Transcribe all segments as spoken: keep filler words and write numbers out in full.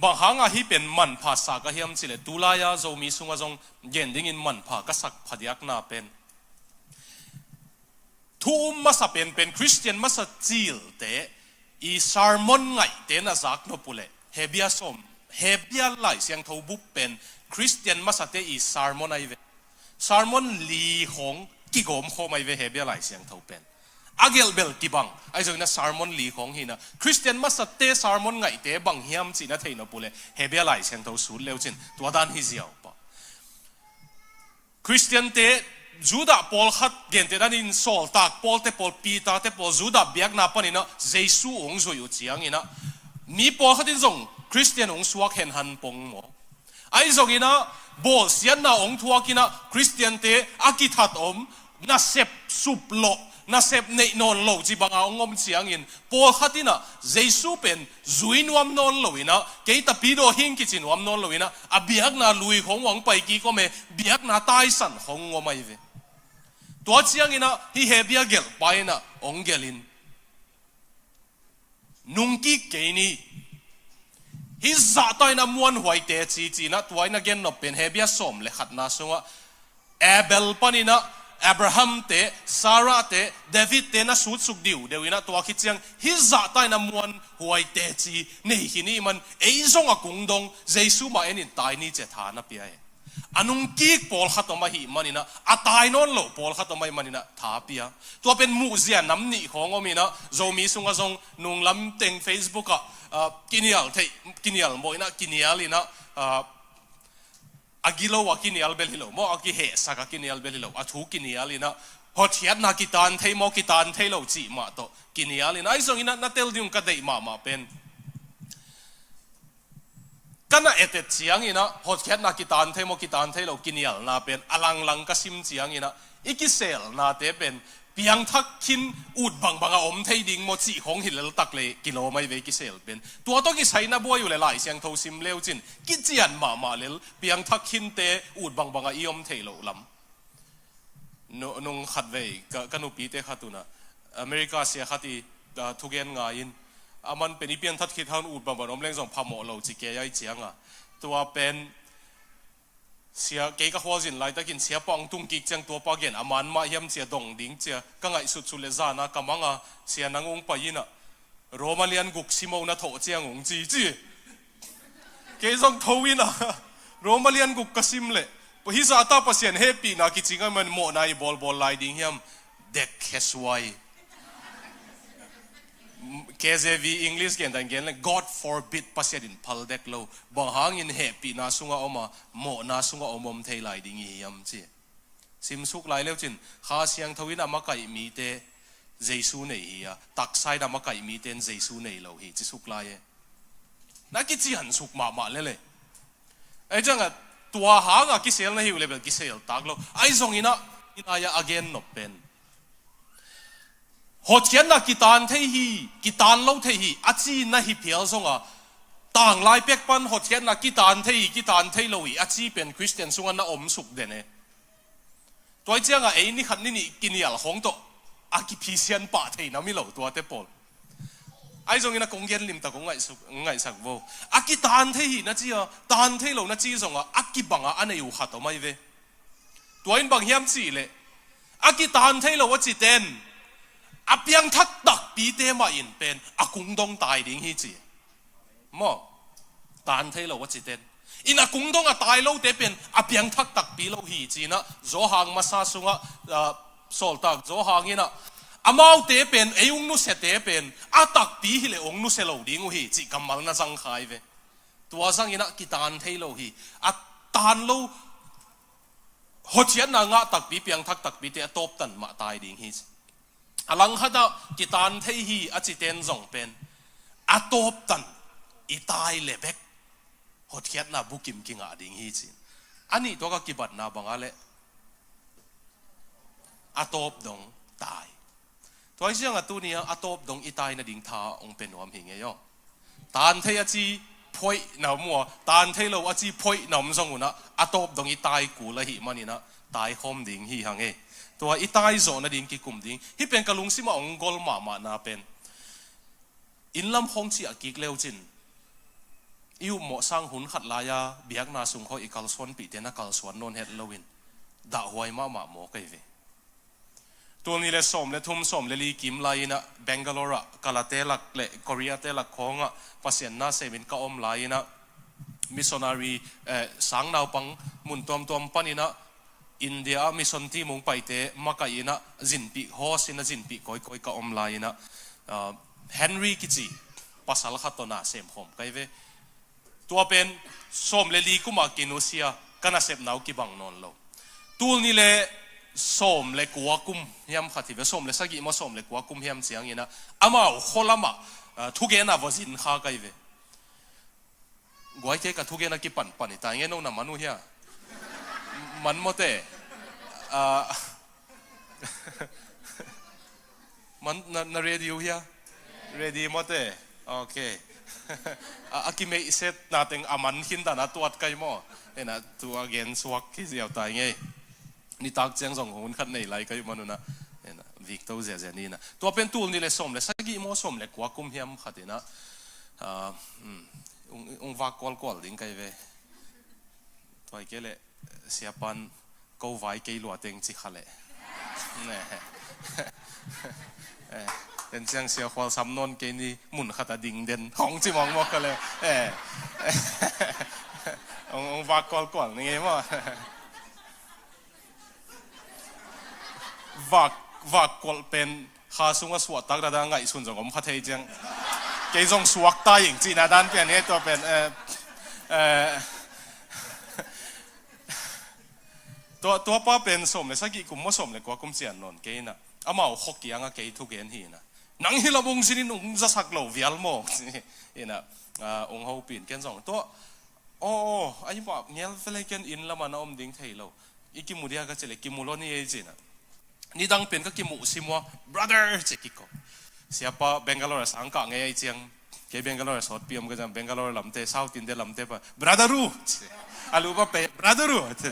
Bang hanga hih pen manpha sa ka hiam cih leh, tulai-a Zomi sungah zong gen dingin manpha ka sak phadiakna pen, thu um masa penpen Khristian masa cilte i sermon ngaihte na zak nop uh leh, Hebia sawm, Hebia Lai Siangtho bup pen Khristian masate i sermon ahi ve. Sermon li khawng kigawm khawm ahi ve Hebia Lai Siangtho pen. A gelh bel kibang, ahi zongin a sermon li khawng hi-in ah, Khristian masate sermon ngaihte bang hiam cih na theih nop uh leh, Hebia Lai Siangtho sut le uh cin, tua dan hi ziau pah. Khristiante, Judah pawlkhat, gentehna-in sawltak Pawlte pawl, Peterte pawl, Judah biakna panin ah Jesu hong zuih uh ciangin ah, mi pawlkhat in zong Khristian hong suak henhan pong maw. Ahi zongin ah, bawlsiatna hong thuakin ah Khristiante a kithat om, nasep suplawh, nasep neih nawn lo cih banga hong om ciangin, pawlkhat in ah Jesu pen zui nuam nawn lo-in ah, kei tapi daw hing kici nuam nawn lo-in ah, a biakna lui khawng hong pai kik om e, biakna taisan khawng hong om ahi ve. Tua ciangin ah hih Hebia gelhpa in ah hong gelhin, nungkik kei ni. Hih zahta-in a muanhuai teci ci-in ah, tua-in a gen nop pen Hebia sawm le khatna sungah Abel panin ah Abraham-te, Sarah-te, David-te na sutsuk diudeu-in ah, tua khit ciang hih zahta-in a muanhuai teci nei khin ahih man, ei zong a kung dong Jesu mah enin tai ni ci-a tha na pia hi. A nungkik pawlkhat om ahih manin ah, a tai nawn lo pawlkhat om ahih manin ah tha pia. Tua pen muhzia nam nih khawng om-in ah, Zomi sungah zong nunglam teng Facebook ah, ah, kinial theih, kinial mawh-in ah, kinial-in ah, ah, a gilo a kinial bel hi lo maw, a kihehsak a kinial bel hi lo, a thu kinial-in ah, hotkhiatna kitan thei maw, kitan thei lo cih mah tawh kinial-in ah, ahi zongin ah na tel ding ka deih mahmah pen, ka na etet ciangin ah, hotkhiatna kitan thei maw, kitan thei lo kinialna pen a langlang ka sim ciangin ah, i kiselnate pen piangthak khin ut bangbanga om thei ding maw cih khawng hi lel tak le kilawm ahi ve, i kisel pen. Tua tawh kisai na buai uh leh Lai Siangtho sim le uh cin, kician mahmah lel, piangthak khinte ut bangbanga i om theih loh lam. Nu-, nung khatvei ka, ka nupite khat un ah, America sia khat i, ah, thugen ngai-in, aman pen i piangthak khit hang ut bangbang om leng zong phamawh lo ci kei a, ahi cianga, tua pen sia, kei ka khualzin laitakin siapa hong tung kik ciang, tuapa gen a man mah hiam ci-a dong ding ci-a ka ngaihsutsut leh, zan-a ka mang a, "Sia, nang hong pai-in ah Roma lian guk sim o, na thawh ciang," hong ci ci. Kei zong tho-in ah Roma lian guk ka sim leh, hih zahta Pasian hehpihna kici ngei man, mawhna i bawlbawl lai ding hiam? Dek khe suai. K J V English gen dan gen leng, "God forbid," Pasian in phal dek lo. Bang hangin hehpihna sungah om a, mawhna sungah om om thei lai ding i hiam ci. Simsuk lai le uh cin, Kha Siangtho in a makaih mite Jesu nei hi a, taksa in a makaih mite in Jesu nei lo hi, cisuk lai e. Na kiciansuk mahmah lel e. Ahi ciangah, tua hanga kisel na hi uh leh bel kisel tak lo. Ahi zongin ah, i lai-ah a gen nop pen, hotkhiatna kitan thei hi, kitan lo thei hi, a ci na hi phial zongah, tanglai pek pan hotkhiatna kitan thei hi, kitan thei lo hi, a ci pen Khristian sungah na om suk den e. Tua hi ciangah ei ni khat ni nih kinial khawng tawh a kiphisian pah thei nam hi lo tuate pawl. Ahi zongin a kong gen limtak kong ngaihsuk, ngaihsak vo. A kitan thei hi na ci a, tan thei lo na ci zongah, a kibangah a nei uh khat om ahi ve. Tua in bang hiam cih leh, a kitan thei lo a citen, a piangthak takpite mah in pen a kung dong tai ding hi ci. Maw? Tan thei lo a citen. In a kung dong a tai lote pen a piangthak takpi lo hi ci-in ah, Johan masa sungah, ah, sawltak Johan in ah, amaute pen ei hong nusiate pen a takpi hi leh hong nusia lo ding uh hi cih kammal na zang kha hi ve. Tua zangin ah kitan thei lo hi. A tan lo, hotkhiatna ngah takpi, piangthak takpite a tawptan mah tai ding hi ci. A langkhatah kitan thei hi a citen zong pen, a tawptan i tai le bek hotkhiatna bukim kingah ding hi ci. A nih tuak a kibatna bangah leh, a tawp dong tai. Tua hi ciangah tuni-ah a tawp dong i tai nading tha hong pia nuam hi ngei aw. Tan thei a ci phoih na om uh a, tan thei lo a ci phoih na om zong un ah, a tawp dong i tai kul ahih manin ah, tai khawm ding hi hang e. Tua i tai zawh nading kikum ding. Hih pen ka lungsimah hong gol mahmahna pen, inn lam khawng ciah kik le uh cin, i upmawh sang hun khat lai-a biakna sung khawng i kalsuanpihte na kalsuan nawn het loin dahhuai mahmah maw kei ve. Tul nih le sawm le thum, sawm le li kim lai-inah Bangalore ah Kalate lak le Korea te lak khawngah Pasian na semin ka om lai-inah missionary, eh, sang naupang mun tuamtuam paninah India ah mission team hong paite makaih inah zinpih host inah zinpih kawikawi ka om lai-inah, ah, Henry kici pasal khat tawh na semkhawm kai ve. Tua pen sawm le li kumah kinusia, ka nasepna uh kibang nawn lo. Tul nih le sawm le kua kum hiam khat hi ve, sawm le sagih maw sawm le kua kum hiam cianginah amau khualamah, ah, thugenna vawzin kha kai ve. Guai kei ka thugenna kipanpan hi ta nge, no na man uh hia? Man mawte. Ah, man na, na ready uh hia? Ready mawte. Ok. A, a kimeihset na teng a man khin dan a tuat kai maw? Ena tua gen suak kiziau tai ngei. Nitak ciang zong hun khat nei lai kai manuna. Ena vikto ziazia ni na. Tua pen tul nih le sawm le sagih maw sawm le kua kum hiam khat inah, ah, um, ung, ung vak kualkual ding kai ve. Tua hi kei leh siapan ko vai kei lua teng ci kha leh. Ne. Eh, den ciang sia khual sam nawn kei ni mun khat a ding den hong ci mawngmawk kha leh. Eh. Ong, ong vak kualkual ni ngei maw? Vak, vak kual pen kha sungah suahtak dada ngaihsun zong om kha thei ciang. Kei zong suakta ing cihna dan pian he tua pen, eh, eh, tua, tua pa pen sawm le sagih kum maw sawm le kua kum cian nawn kei inah amau khua kiangah kei thugen hi inah, nang hi lam ung zinin ung zasak lo vial maw? Inah, ah, ung hopih in ken zong tua, aw, aw, ahi mah ngel velei ken inn lamah na om ding thei lo. I kimu dia ka ci le kimu lo ni ei cinah. Nidang pen ka kimuh sim ua, brother ci kiko. Siapa Bangalore a sangkah ngei ahi ciang, kei Bangalore a sawtpi om ka ciang Bangalore lamte, South India lamte pa, brother ru ci. A lupa pe, brother ru ci.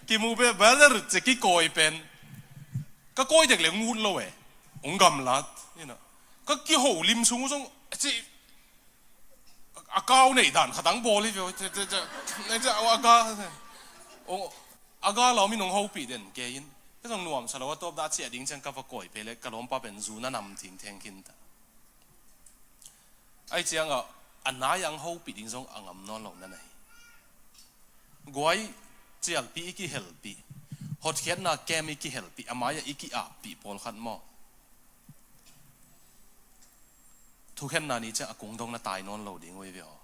Kimu pe, brother ci kikawi pen. Ka kawi dek le ngut lo e. Ong gamlat. Inah. Ka kiho lim sung zong ci. A kau nei dan khatang bawl hi veu. Aga, aga la om in ong hopih den kei in. Ka zong nuamsa lo a tawp dah ciah ding ciang ka va kawi pe le ka lawmpa pen zu na nam thingtheng khin ta. Ahi ciangah a nai ang hopih ding zong a ngam nawn lo na nei. Guai cialpih i kihelpih, hotkhiatna kem i kihelpih, a mai-ah i ki-appih pawlkhat maw? Thukhenna ni ciang a kungdong na tai nawn lo ding uh hi ve aw.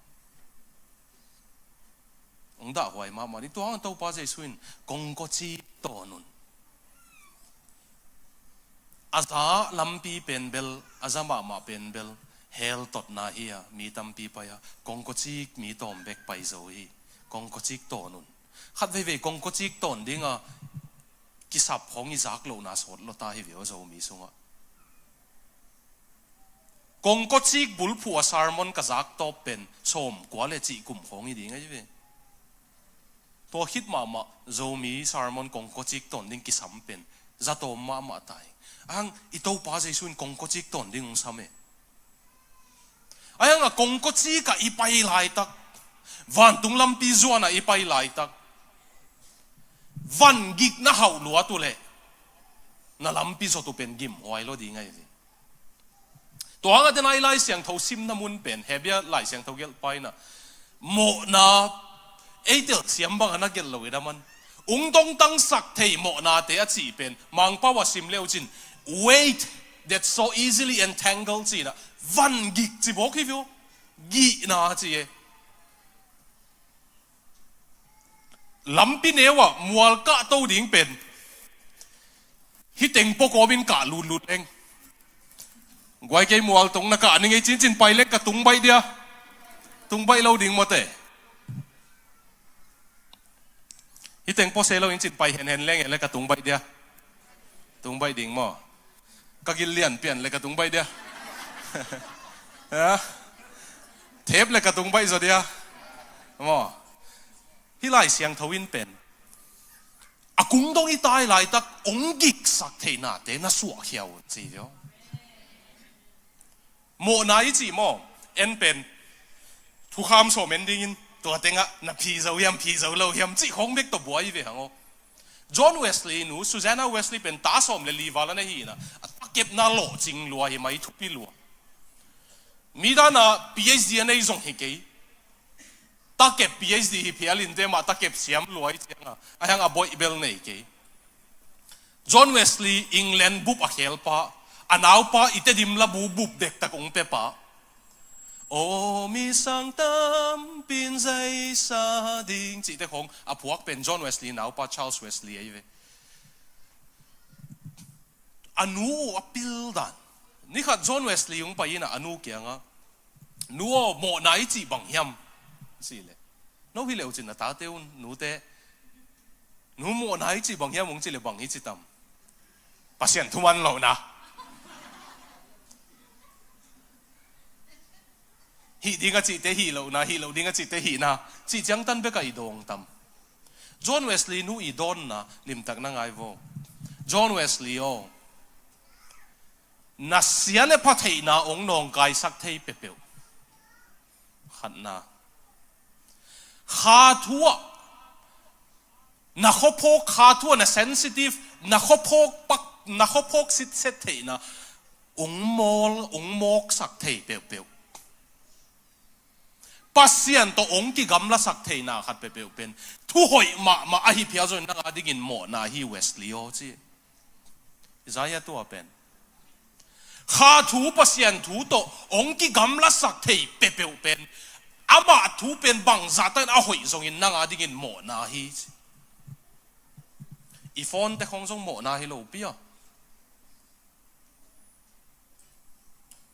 Ong dahhuai mahmah ni. Tua hang Topa Jesu in kongkawcik tawn un. A za lampi pen bel, a za mahmah pen bel hell totna hi a, mi tampi pai a, kongkawcik mi tawm bek pai zo hi. Kongkawcik tawn un. Khat veivei kongkawcik tawn dinga kisap khawng i zak lohna sawt lawta hi ve aw Zomi sungah. Kongkawcik bulphuh a sermon ka zak tawp pen sawmkua le cih kum khawng hi ding ahi ve. Tua khit mahmah Zomi sermon kongkawcik tawn ding kisam pen zatawm mahmah ta hi. Ahang i Topa Jesu in kongkawcik tawn ding hong sam e. Ahang a kongkawcik ah i pai laitak, vantung lampi zuan ah i pai laitak, van gik na hauh luat uh leh na lampi zot uh pen gimhuai lo ding ahi ve. Tua hang a tena i Lai Siangtho simna mun pen Hebia Lai Siangtho gelhpa inah mawhna ei telsiam bangah na gelh lo i daman. Ung dongtangsak thei mawhnate a cih pen Mangpau a sim leucin weight that so easily entangle ci inah van gik ci bawk hi veu. Gihna ci e. Lampi neu ah mual kah to ding pen hih teng pawh kawmin kah lutlut leng. Guai kei mual tong na kah ning ei cincin pai leng ka tung baih dia. Tung baih lo ding mawte. Hih teng pawh se lo in cin pai henhen leng en le ka tung baih dia. Tung baih ding maw? Ka gil lian pian le ka tung baih dia. Ha? Thep le ka tung baih zaw dia. Maw? Hih Lai Siangtho in pen a kungdong i tai laitak ong giksak theihnate na suahkhia un ci veu. Mawhna i cih maw? En pen thukham sawm en dingin tua tengah na phi zo hiam, phi zo lo hiam cih khawng bek tawh buai ve hang aw. John Wesley nu Susanna Wesley pen ta sawm le li val a na hi inah, a takepna lawhcing lua hi mai, thupi lua. Mi dana P H D a nei zong hi kei. Takep P H D hi phial in te mah takep siam lua hi cianga a hiang a boih bel nei kei. John Wesley, England bup a khelpa, a naupa i Tedim labu bup dektak ong pepa. O mi sang tampin zaisa ding cihte khong a phuak pen John Wesley naupa Charles Wesley ahi ve. A nu uh a pil dan. Nikhat John Wesley ong pai inah a nu kianga, "Nu aw, mawhna i cih bang hiam?" Cih leh, "No hi leuh cin na tate un, nute. Nu mawhna i cih bang hiam?" Ong cih leh, "Bang i ci tam?" "Pasian thuman lohna. Hih ding a cihte hih lohna, hih loh ding a cihte hihna," cih ciangtan bekah i dawng tam? John Wesley nu i dawnna limtak na ngai vaw. John Wesley aw, na sia le pha theihna ong nawngkaisak thei peuhpeuh. Khatna, kha thu ah na khuaphawk, kha thu ah na sensitive, na khuaphawk pak, na khuaphawk sitset theihna ong mawl, ong mawksak thei peuhpeuh. Pasian tawh ong kigamlasak theihna khat peuhpeuh pen thuhoih mahmah ahi phial zongin nang a dingin mawhna hi, Wesley aw, ci. Isaiah tua pen, kha thu, Pasian thu tawh ong kigamlasak thei peuhpeuh pen, amah thu pen bangzah takin a hoih zongin nang a dingin mawhna hi, ci. I phone te khong zong mawhna hi lopi a.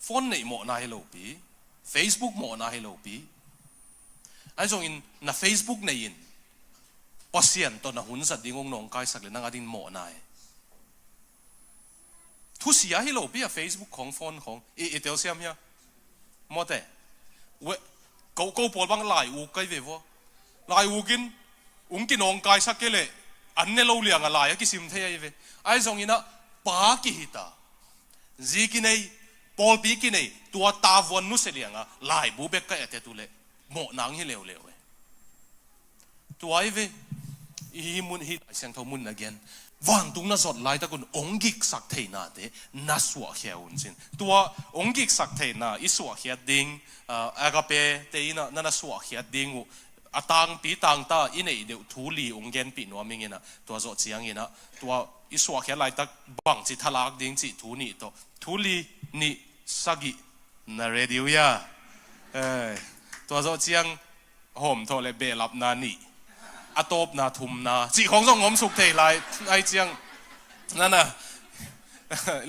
Phone neih mawhna hi lopi, Facebook mawhna hi lopi. Ahi zongin na Facebook nei in Pasian tawh na hun zat ding ong nawngkaisak le nang a dingin mawhna hi. Thusia hi lopi a Facebook khong, phone khong. I, i telsiam hia? Mawte. We, ko, ko pawl bang lai uk kai ve vua. Lai uk in, ung kinawngkaisak kei leh, an ne lo lianga lai a kisim thei ahi ve. Ahi zongin ah, pa kihita, zi kinei, pawlpi kinei, tua tavuan nusia lianga laibu bek kai a tet uh leh, mawh nang hi leuleu e. Tua ahi ve, i hih mun, hih Lai Siangtho mun na gen, vantung na zot laitak un ong giksak theihnate na suahkhia un cin. Tua ong giksak theihna i suahkhiat ding, ah, Agape te in ah na na suahkhiat ding uh, a tangpi tangta i neih deuh thu li ong genpih nuam ing in ah, tua zawh ciangin ah, tua i suahkhiat laitak bangci thalak ding cih thu nih tawh, thu li, nih, sagih, na ready uh hia? Eh, tua zawh ciang, hawmthawh le behlapna nih, a tawpna thumna cih khong zong om suk thei lai. Ahi ciang, na na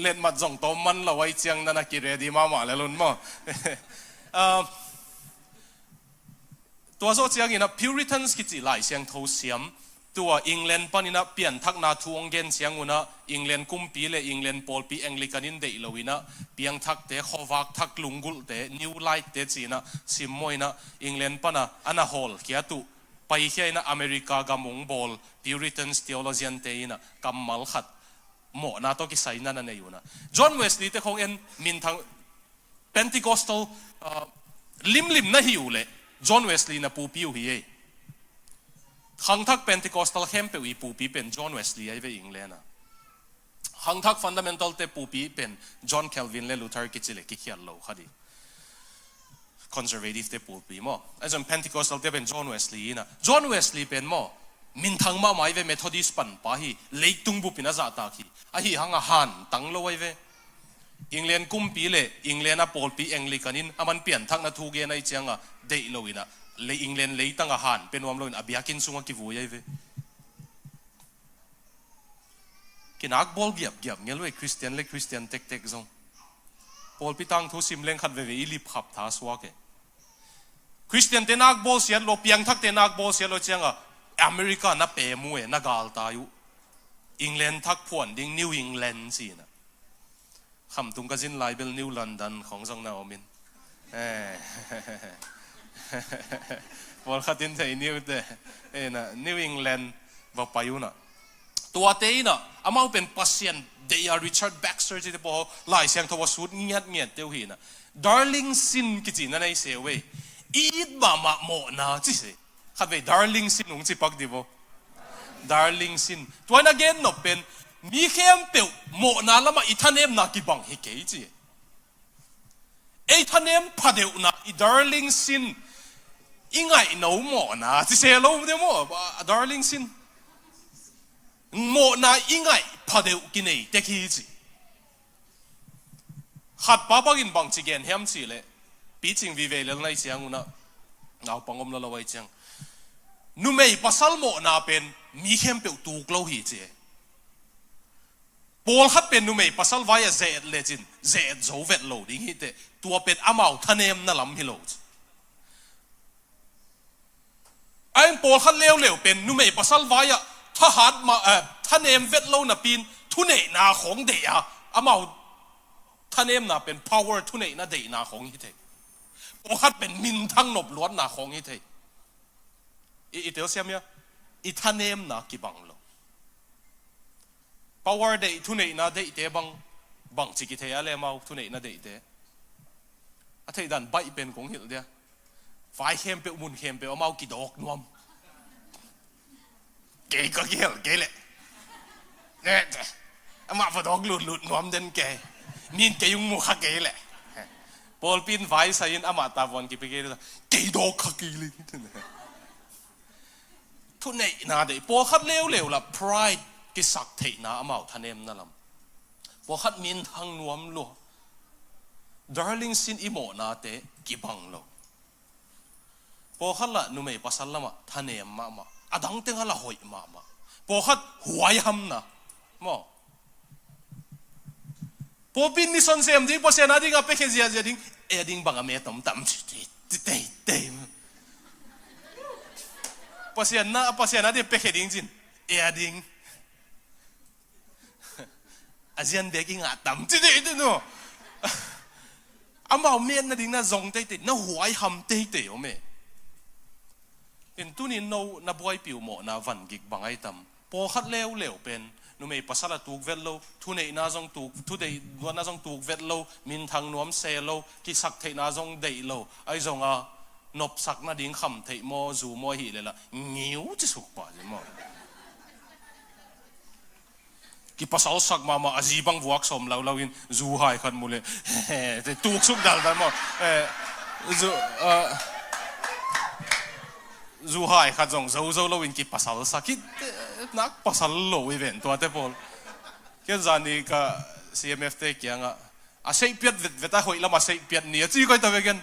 letmat zong tawm man lo ahi ciang, na na ki ready mahmah lel un maw. Ah, tua zawh ciangin ah Puritans kici Lai Siangtho siam, tua England panin ah pianthakna thu ong gen ciangun ah, England kumpi le England pawlpi Anglican in deih lo in ah, piangthakte, khuavak thak, lunggulhte, New Light te ci in ah simmawh in ah, England pan ah a na hawlkhiat uh paikhia in ah America gam ong bawl Puritans theologian te in ah kammal khat mawhna tawh kisai na na nei un ah, John Wesley te khong en, minthang Pentecostal, ah, limlim na hi uh leh John Wesley na pupi uh hi ei. Khangthak Pentecostal khempeuh i pupi pen John Wesley ahi ve England ah. Khangthak Fundamental te pupi pen John Calvin le Luther kici le kikhial lo kha di. Conservative te pupi maw. Ahi zong Pentecostal te pen John Wesley in ah. John Wesley pen maw, minthang mahmah ahi ve, Methodist panpa hi, leitung bupin a zahtak hi. Ahi hang a hantang lo ahi ve. England kumpi le England a pawlpi Anglican in a man pianthakna thu gen ahi cianga deih lo in ah, le England leitang a han pia nuam lo in a biakinn sungah kivui ahi ve. Kinakbawl giapgiap ngel uh e, Christian le Christian tektek zong. Pawlpi tangthu sim leng khat veve i lipkhap tha suak e. Christian te nakbawl siat lo, piangthak te nakbawl siat lo cianga America na pem uh e, na galtai uh. England thak phuan ding, New England ci in ah. Khamtung ka zin lai bel New London khong zong na om in. Eh. Pawlkhat in thei New te. Eh, na, New England va pai un ah. Tuate in ah, amau pen Pasian deih a Richard Baxter cite pawl Lai Siangtho a sut ngiatngiat te uh hi in ah. Darling sin kici na nei se uh ei. I it mahmah mawhna ci se. Khatvei darling sin hong ci pak di vo. Darling sin. Tua in a gen nop pen, mi khempeuh mawhna lamah i thanemna kibang hi kei ci. Ei thanem phadeuhna, i darling sin, i ngaihno mawhna ci se lo de maw, a darling sin. Mawhna i ngaih phadeuh kinei tek hi ci. Khat pa bangin bangci gen hiam cih leh, picing vive lel nai ciang unah, naupang om lalo ai ciang, numei pasal mawhna pen mi khempeuh tuk lo hi ci. Pawlkhat pen numei pasal vai-ah ze-et lecin ze-et zo vet lo ding hi teh, tua pen amau thanemna lam hi lo ci. A in pawlkhat leuleu pen numei pasal vai-ah thahat mah, eh, thanem vet lo napi-in thuneihna khawng deih a, amau thanemna pen power, thuneihna deihna khawng hi thei. Pawlkhat pen minthang nop luatna khawng hi thei. I, i telsiam hia? I thanemna kibang lo. Power deih, thuneihna deihte bang, bangci kithei a le amau thuneihna deihte. A theihdan baih pen kong hilh dia. Vai khempeuh, mun khempeuh amau kidawk nuam. Kei ka kihel kei leh. Ne, ne. Amah va dawk lutlut nuam den kei. Min kei ung mu kha kei leh. Pawlpi in vai sai in amah tavuan kipia kei leh. Kei dawk kha kei leh. Thuneihna deih, pawlkhat leuleu lah pride, kisaktheihna, amau thanemna lam. Pawlkhat minthang nuam lua. Darling sin i mawhnate kibang lo. Pawlkhat lah numei pasal lamah thanem mahmah. A dang teng a lah hoih mahmah. Pawlkhat huaihamna. Maw. Pawlpi in mission sem ding, Pasian a ding a piakhia ziazia ding. Ei a ding bang a met om tam ci tei, tei, tei. Pasian na, Pasian a ding piakhia ding cin. Ei a ding. A zian bek i ngah tam ci tei, tei no. Amau met nading na zong teitei, na huaiham teitei om e. In tunin no na buaipi uh mawhna van gik bang ai tam. Pawlkhat leuleu pen numei pasal a tuk vet lo, thuneihna zong tuk, thudeih luatna zong tuk vet lo, minthang nuam se lo, kisaktheihna zong deih lo, ai zong a nopsak nading kham theih maw, zu maw hi leh lah ngiu ci suk pah ci maw. Kipasalsak mahmah, a zi bang vuak sawm lo lo in zu hai khat mu leh, he, he, tuksuk daldal maw. Eh, zu, eh, zu hai khat zong zo zo lo in kipasalsak hi, eh, nak pasal lo i ven tuate pawl. Ken zani ka C M F te kiangah, a seihpiat vetvet a hoih lam a seihpiat ni a ci koi ta ve ken.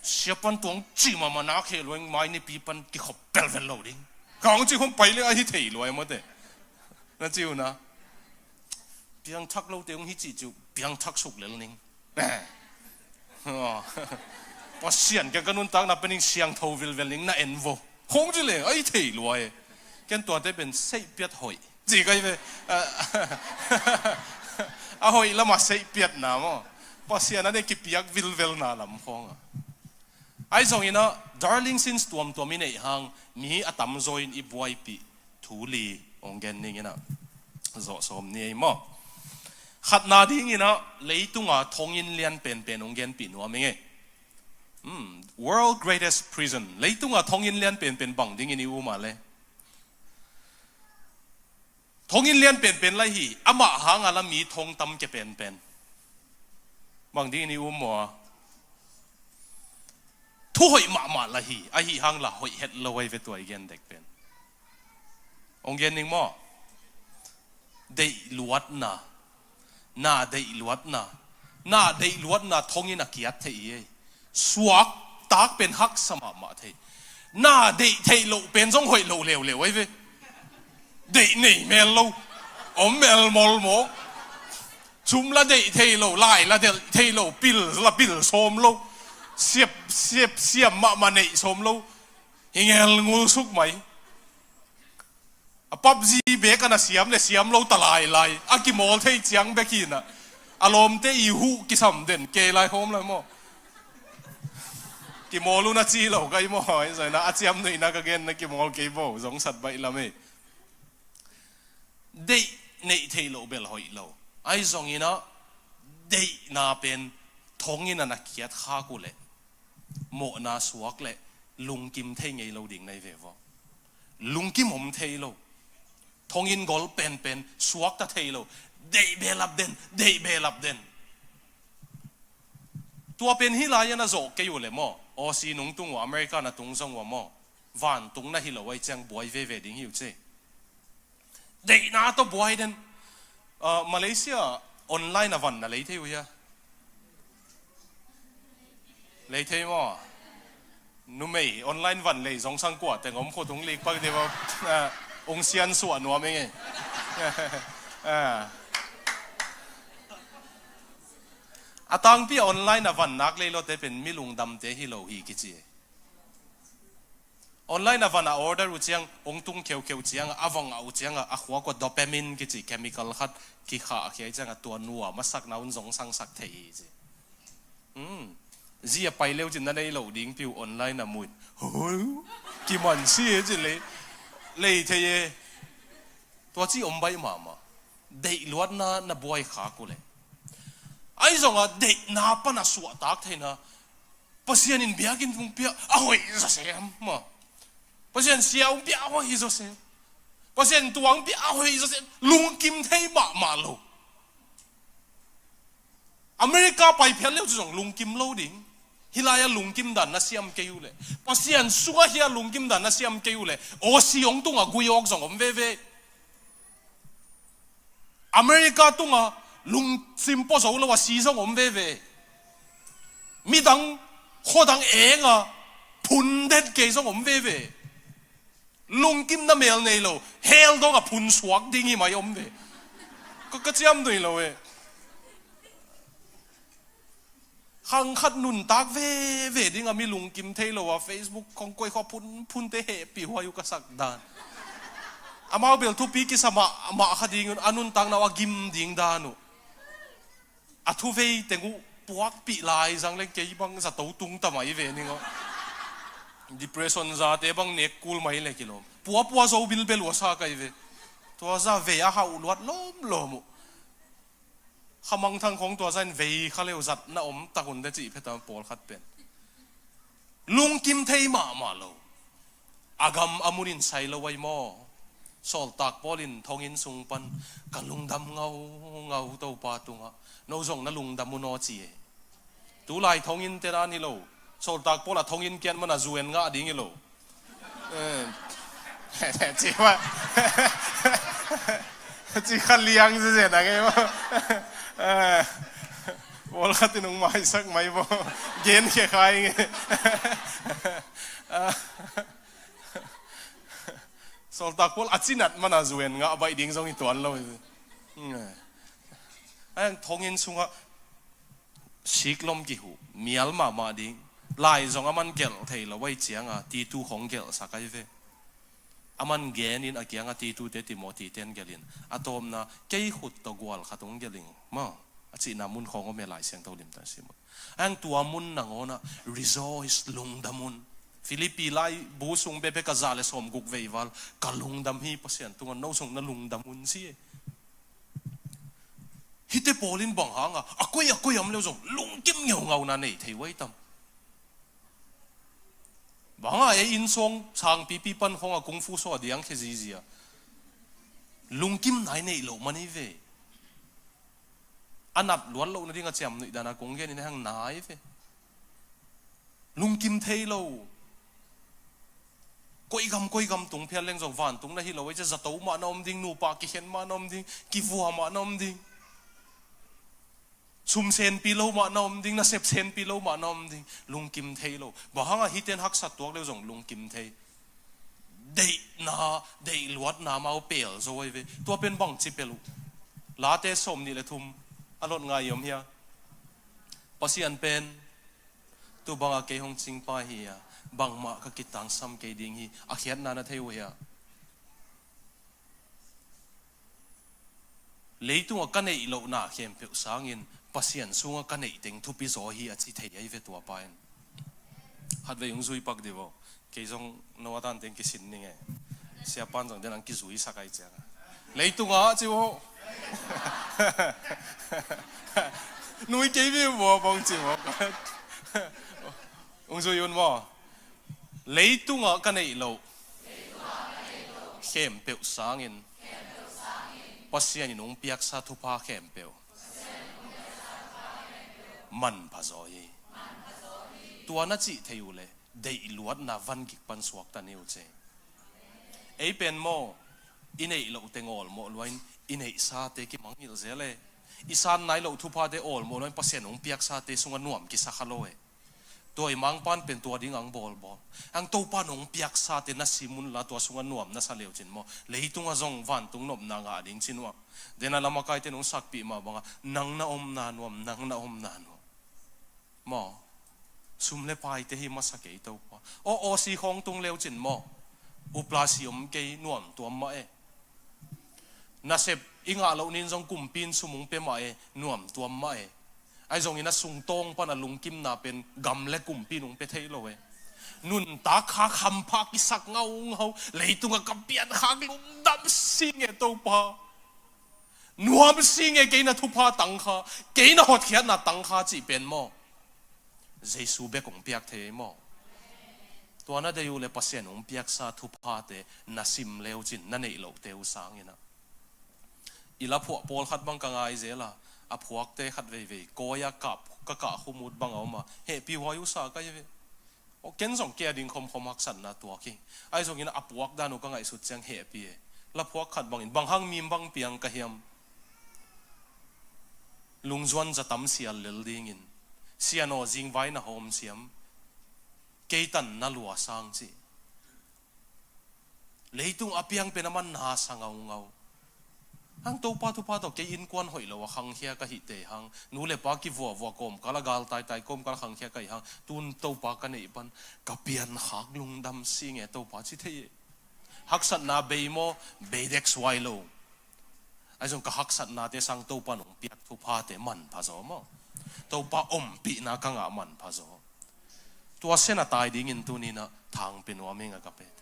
Siapan tuang ci mahmah nak he luai mai nipi pan kikhop pelvet lo ding. Ka hong ci khong pai leh a hi thei luai mawte. Na ci uh na. Piangthak lote hong hi cih ciu, piangthak suk lel ning. Eh. Aw. Pasian kiang ka nuntakna pen ning siangtho vilvel ning na en vo. Khong ci leng, a hi thei luai. Ken tuate pen seihpiat hoih. Ci kai ve. A, a hoih lamah seihpiatna maw. Pasian a ding kipiak vilvelna lam khawngah. Ai zongin ah, darling sins tuamtuam i neih hang, mi a tamzaw in i buaipih thu li hong gen ning in ah, zawh sawm ni ei maw. Khatna dingin ah, leitunga thonginn lian penpen hong genpih nuam ing ei. Hmm, world greatest prison. Leitunga thonginn lian penpen bang dingin i um a le. Thonginn lian penpen lai hi, amah hanga la mi thong tam ke penpen. Bang dingin i um maw a. Thu hoih mahmah la hi, ahi hang la hoih het lo ai ve tua i gen dek pen. Hong gen ning maw. Deih luatna. Na deih luatna. Na deih luatna thonginn a kiat thei i ei. Suak tak pen haksa mahmah thei. Na deih theih loh pen zong hoih loh leuleu ai ve. Deih nei mel lo. Om mel mol maw. Cum la deih thei lo, lai la deih thei lo, pil la pil sawm lo. Siap, siap, siam mahmah neih sawm lo. Hi ngel ngul suk mai. A PUBG bek a na siam le siam lo ta lailai. A kimawl thei ciang bek hi na. A lawmte i huh kisam den kei lai hawm lai maw. Kimawl uh na ci lo kai maw. Ai zai na a ciam nuih na ka gen na kimawl kei bo. Zong sat baih lam ei. Deih neih theih loh bel hoih lo. Ai zongin ah deihna pen thonginn a na kiat khak uh leh. Mawhna suak le lungkim thei ngei lo ding na hi ve vua. Lungkim om thei lo. Thonginn gol penpen suakta thei lo. Deih behlap den, deih behlap den. Tua pen hih lai-ah na zawh kei uh le maw, Aussie nung tung uh a, America na tung zong uh a maw, vantung na hi lo ahih ciang buai veve ding hi uh ci. Deihna tawh buai den. Ah, Malaysia online a van na lei thei uh hia? Lei thei maw? Numei online van lei zong sang kua teng om khut hong lik pak dih maw? Ah, hong siansuah nuam ing ei. Ah. A tangpi a online a van nak lei lote pen mi lungdamte hi lo hi kici ei. Online a van a order uh ciang, hong tung kheukheu ciang, a vang a uh ciang, a khuak uh dopamine kici chemical khat kikhahkhia ciang, a tua nuam a sakna un zong sangsak thei hi ci. Hmm. Zi a pai leu cin na nei lo ding piu online a muin. Hoi, kiman si e ci lei, lei thei e. Tua ci om baih mahmah. Deih luatna na buai khak uh le. Ahi zongah deihna pan a suahtak theihna. Pasian in biakinn hong pia a hoih zawsem maw. Pasian sia hong pia a hoih zawsem. Pasian tua hong pia a hoih zawsem. Lungkim thei mahmah lo. America pai phial leu cu zong lungkim lo ding. Hih lai-ah lungkim dan na siam kei uh le. Pasian sungah hih a lungkim dan na siam kei uh le. Aussie hong tungah gui awk zong om veve. America tungah lungsim pua zo lo a si zong om veve. Midang khuadang enga phun den kei zong om veve. Lungkimna mel nei lo, hell dong a phun suak ding hi mai om ve. Ka, ka ciam nui lo e. Khang khat nuntak veve ding a mi lungkim thei lo a Facebook khong koi khua phun, phunte hehpih huai uh ka sak dan. Amau bel thupi kisa mah, mah kha ding un, a nuntakna uh a gim ding dan uh. A thuvei teng uh puakpih lai zang leng kei bang zato tung ta mai ve ning aw. Depression zate bang nek kul mai le kilawm. Puapua zo bilbel uh a sa kai ve. Tua za vei a hauh luat lawmlawm uh. Khamangthang khong tua za in vei kha leu zat na om tak un de cih phetam pawlkhat pen. Lungkim thei mahmah lo. A gam a munin sai lo ai maw? Sawltak Paul in thonginn sung pan ka lungdam ngaungau Topa tungah no zong na lungdam un aw ci e. Tulai thonginn te dan hi lo. Sawltak Paul a thonginn kiat mana zuen ngah ding hi lo. Eh. Ci ma. Ci kha liang zezet a ngei maw? Eh. Pawlkhat in hong maisak mai maw? Gen khia kha ing e. Sawltak Paul a cinat mana zuen ngah baih ding zong hi tuan lo hi. Ahi hang thonginn sungah siklom kihuh mial mahmah ding. Lai zong a man gelh thei lo ai cianga Titu khong gelhsak ai ve. A man gen in a kianga Titute Timothy ten gelh in a tawpna kei khut tawh gual khat hong gelh ing maw? A cihna mun khawng om e Lai Siangtho limtang sim uh. Ang tua mun nangawnah rejoice, lungdam un. Philippi laibu sung bepek a za le sawmguk veival ka lungdam hi Pasian tungah no zong na lungdam un ci e. Hihte pawl in bang hanga a koi a koi om leu zong lungkim ngeungauna nei thei uai tam. Banga ei inn sawng sangpipi pan khawng a kung fu saw a diang khia zizia. Lungkim nai neih loh man hi ve. A nat luat loh nading a ciam nuih dana kong gen in hang nai ve. Lungkim thei lo. Koigam koigam tung phial leng zong vantung na hi lo ei cia zato mah na om ding, nupa kikhen mah na om ding, kivua mah na om ding. Sum senpi lo mah na om ding, nasep senpi lo mah na om ding, lungkim thei lo. Bang hanga hiten haksat tuak leu zong lungkim thei. Deihna, deih luatna mau pel zo ai ve. Tua pen bang ci pel uh. Late sawm nih le thum a lot ngai om hia. Pasian pen tu banga kei hong cingpa hi a, bangmah ka kitangsam kei ding hi a khiatna na thei uh hia. Leitungah ka neih lohna khempeuh sangin Pasian sungah ka neih teng thupi zaw hi a ci thei ahi ve tua pa in. Khatvei hong zui pak dih vaw. Kei zong no a tan teng kisin ning e. Siapan zong den ang kizui sak ai ciang a. Leitungah ci vaw. Nui kei ve vaw bang ci vaw. Hong zui un maw? Leitungah ka neih loh khempeuh sangin Pasian in hong piaksa thupha khempeuh manpha zaw hi. Tua na cih thei uh leh deihluatna van gik pan suakta ni uh cei. Ei pen maw, i neih loh teng awlmawh luain i neihsate kimangngilh zel e. I san nai loh thuphate awlmawh luain Pasian hong piaksate sungah nuam kisa kha lo e. Tua i mangpan pen tua ding ang bawlbawl. Ang Topa nong piaksate na sim unla tua sungah nuam na sa leucin maw, leitungah zong vantung nopna ngah ding cin uh a. Dena lamakaite nong sakpih mah banga nang na omna nuam, nang na omna nuam. Maw, sum le paite hi masa kei Topa. Aw, aw si khawng tung leucin maw, uplasi om kei nuam tuam mah e. Nasep i ngah loh nin zong kumpi in sum hong pia mah e, nuam tuam mah e. Ahi zongin a sungtawng pana lungkimna pen gam le kumpi in hong pia thei lo e. Nuntak khak hampha kisak ngaungau, leitungah ka piankhak lungdam sing e Topa. Nuam sing e, kei na thupha tangkha, kei na hotkhiatna tangkha cih pen maw, Jesu bek hong piak thei ei maw? Tua na dei uh le Pasian hong piaksa thuphate na sim leucin na neih lohte uh sangin ah. I la phuah pawlkhat bang ka ngai zel a, a phuakte khat veivei kawi-a kap, ka kah khumut bang a om a, hehpih huai uh sa ka hi ve. Aw, ken zong kei a ding khomkhom haksatna tuak hi. Ahi zongin a puak dan uh ka ngaihsut ciang hehpih e. La phuak khat bangin bang hang mim bang piang ka hiam? Lungzuan za tam sial lel dingin, sian aw zingvai na hawm siam, kei tan na lua sang cih. Leitung a piang pen a man na sa ngaungau. Hang Topa thupha tawh kei innkuan hoih lo a khangkhia ka hih tei hang, nu le pa kivuavua kawmkal a gal taitai kawmkal a khangkhia ka hih hang, tun Topa ka neih pan ka piankhak lungdam sing e Topa ci thei e. Haksatna bei maw, bei dek suai lo. Ahi zong ka haksatnate sang Topa nong piak thuphate manpha zaw maw? Topa ompihna ka ngah manpha zaw. Tua sen a tai dingin tuninah thangpia nuam ing a ka pete.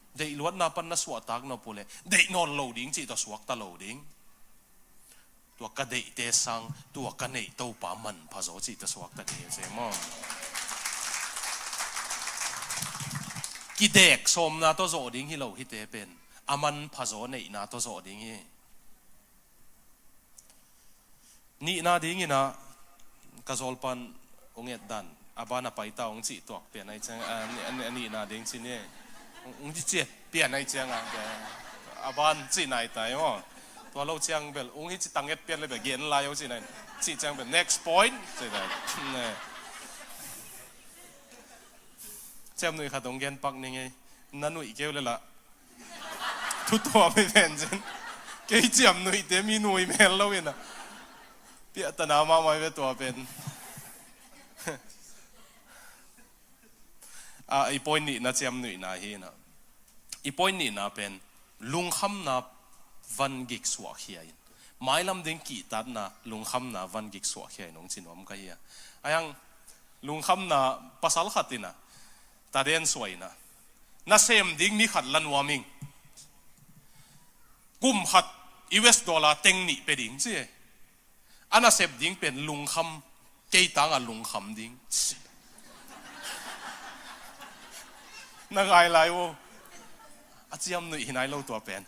Deihluatna pan na suahtak nop uh leh deih nawn lo ding cih tawh suakta lo ding. Tua ka deihte sang tua ka neih Topa manpha zaw cih tawh suakta ding hi se maw? Kidek sawmna tawh zawh ding hi lo hite pen a manpha zaw neihna tawh zawh ding hi. Nihna dinginah ka zawlpan hong et dan a ban a paita hong cih tuak pian ahi ciang a, a, a nihna ding ci ni. Hong ci ciat pian ahi ciang a, a ban cih nai tai maw? Tua lo ciang bel hong hi ci tang et pian le bel gen lai hong cih nai. Cih ciang bel next point cih nai. Ciam nuih khat hong gen pak ning ei. Na nuih keu le lah. Thu tuam hi ven cin. Kei ciam nuihte mi nui mel lo ina. Piahtana mahmah hi ve tua pen. A, i point nihna ciam nuihna hi ina. I point nihna pen lungkhamna van gik suahkhia in. Mailam ding kihtatna lungkhamna van gik suahkhia in hong ci nuam ka hi a. Ahi hang lungkhamna pasal khat ina. Taden suai ina. Na sem ding ni khat la nuam ing. Kum khat U S dollar teng nih pe ding ci e. A na sep ding pen lungkham, kei tanga lungkham ding. Na ngai lai uh. A ciam nuih hi nai lo tua pen.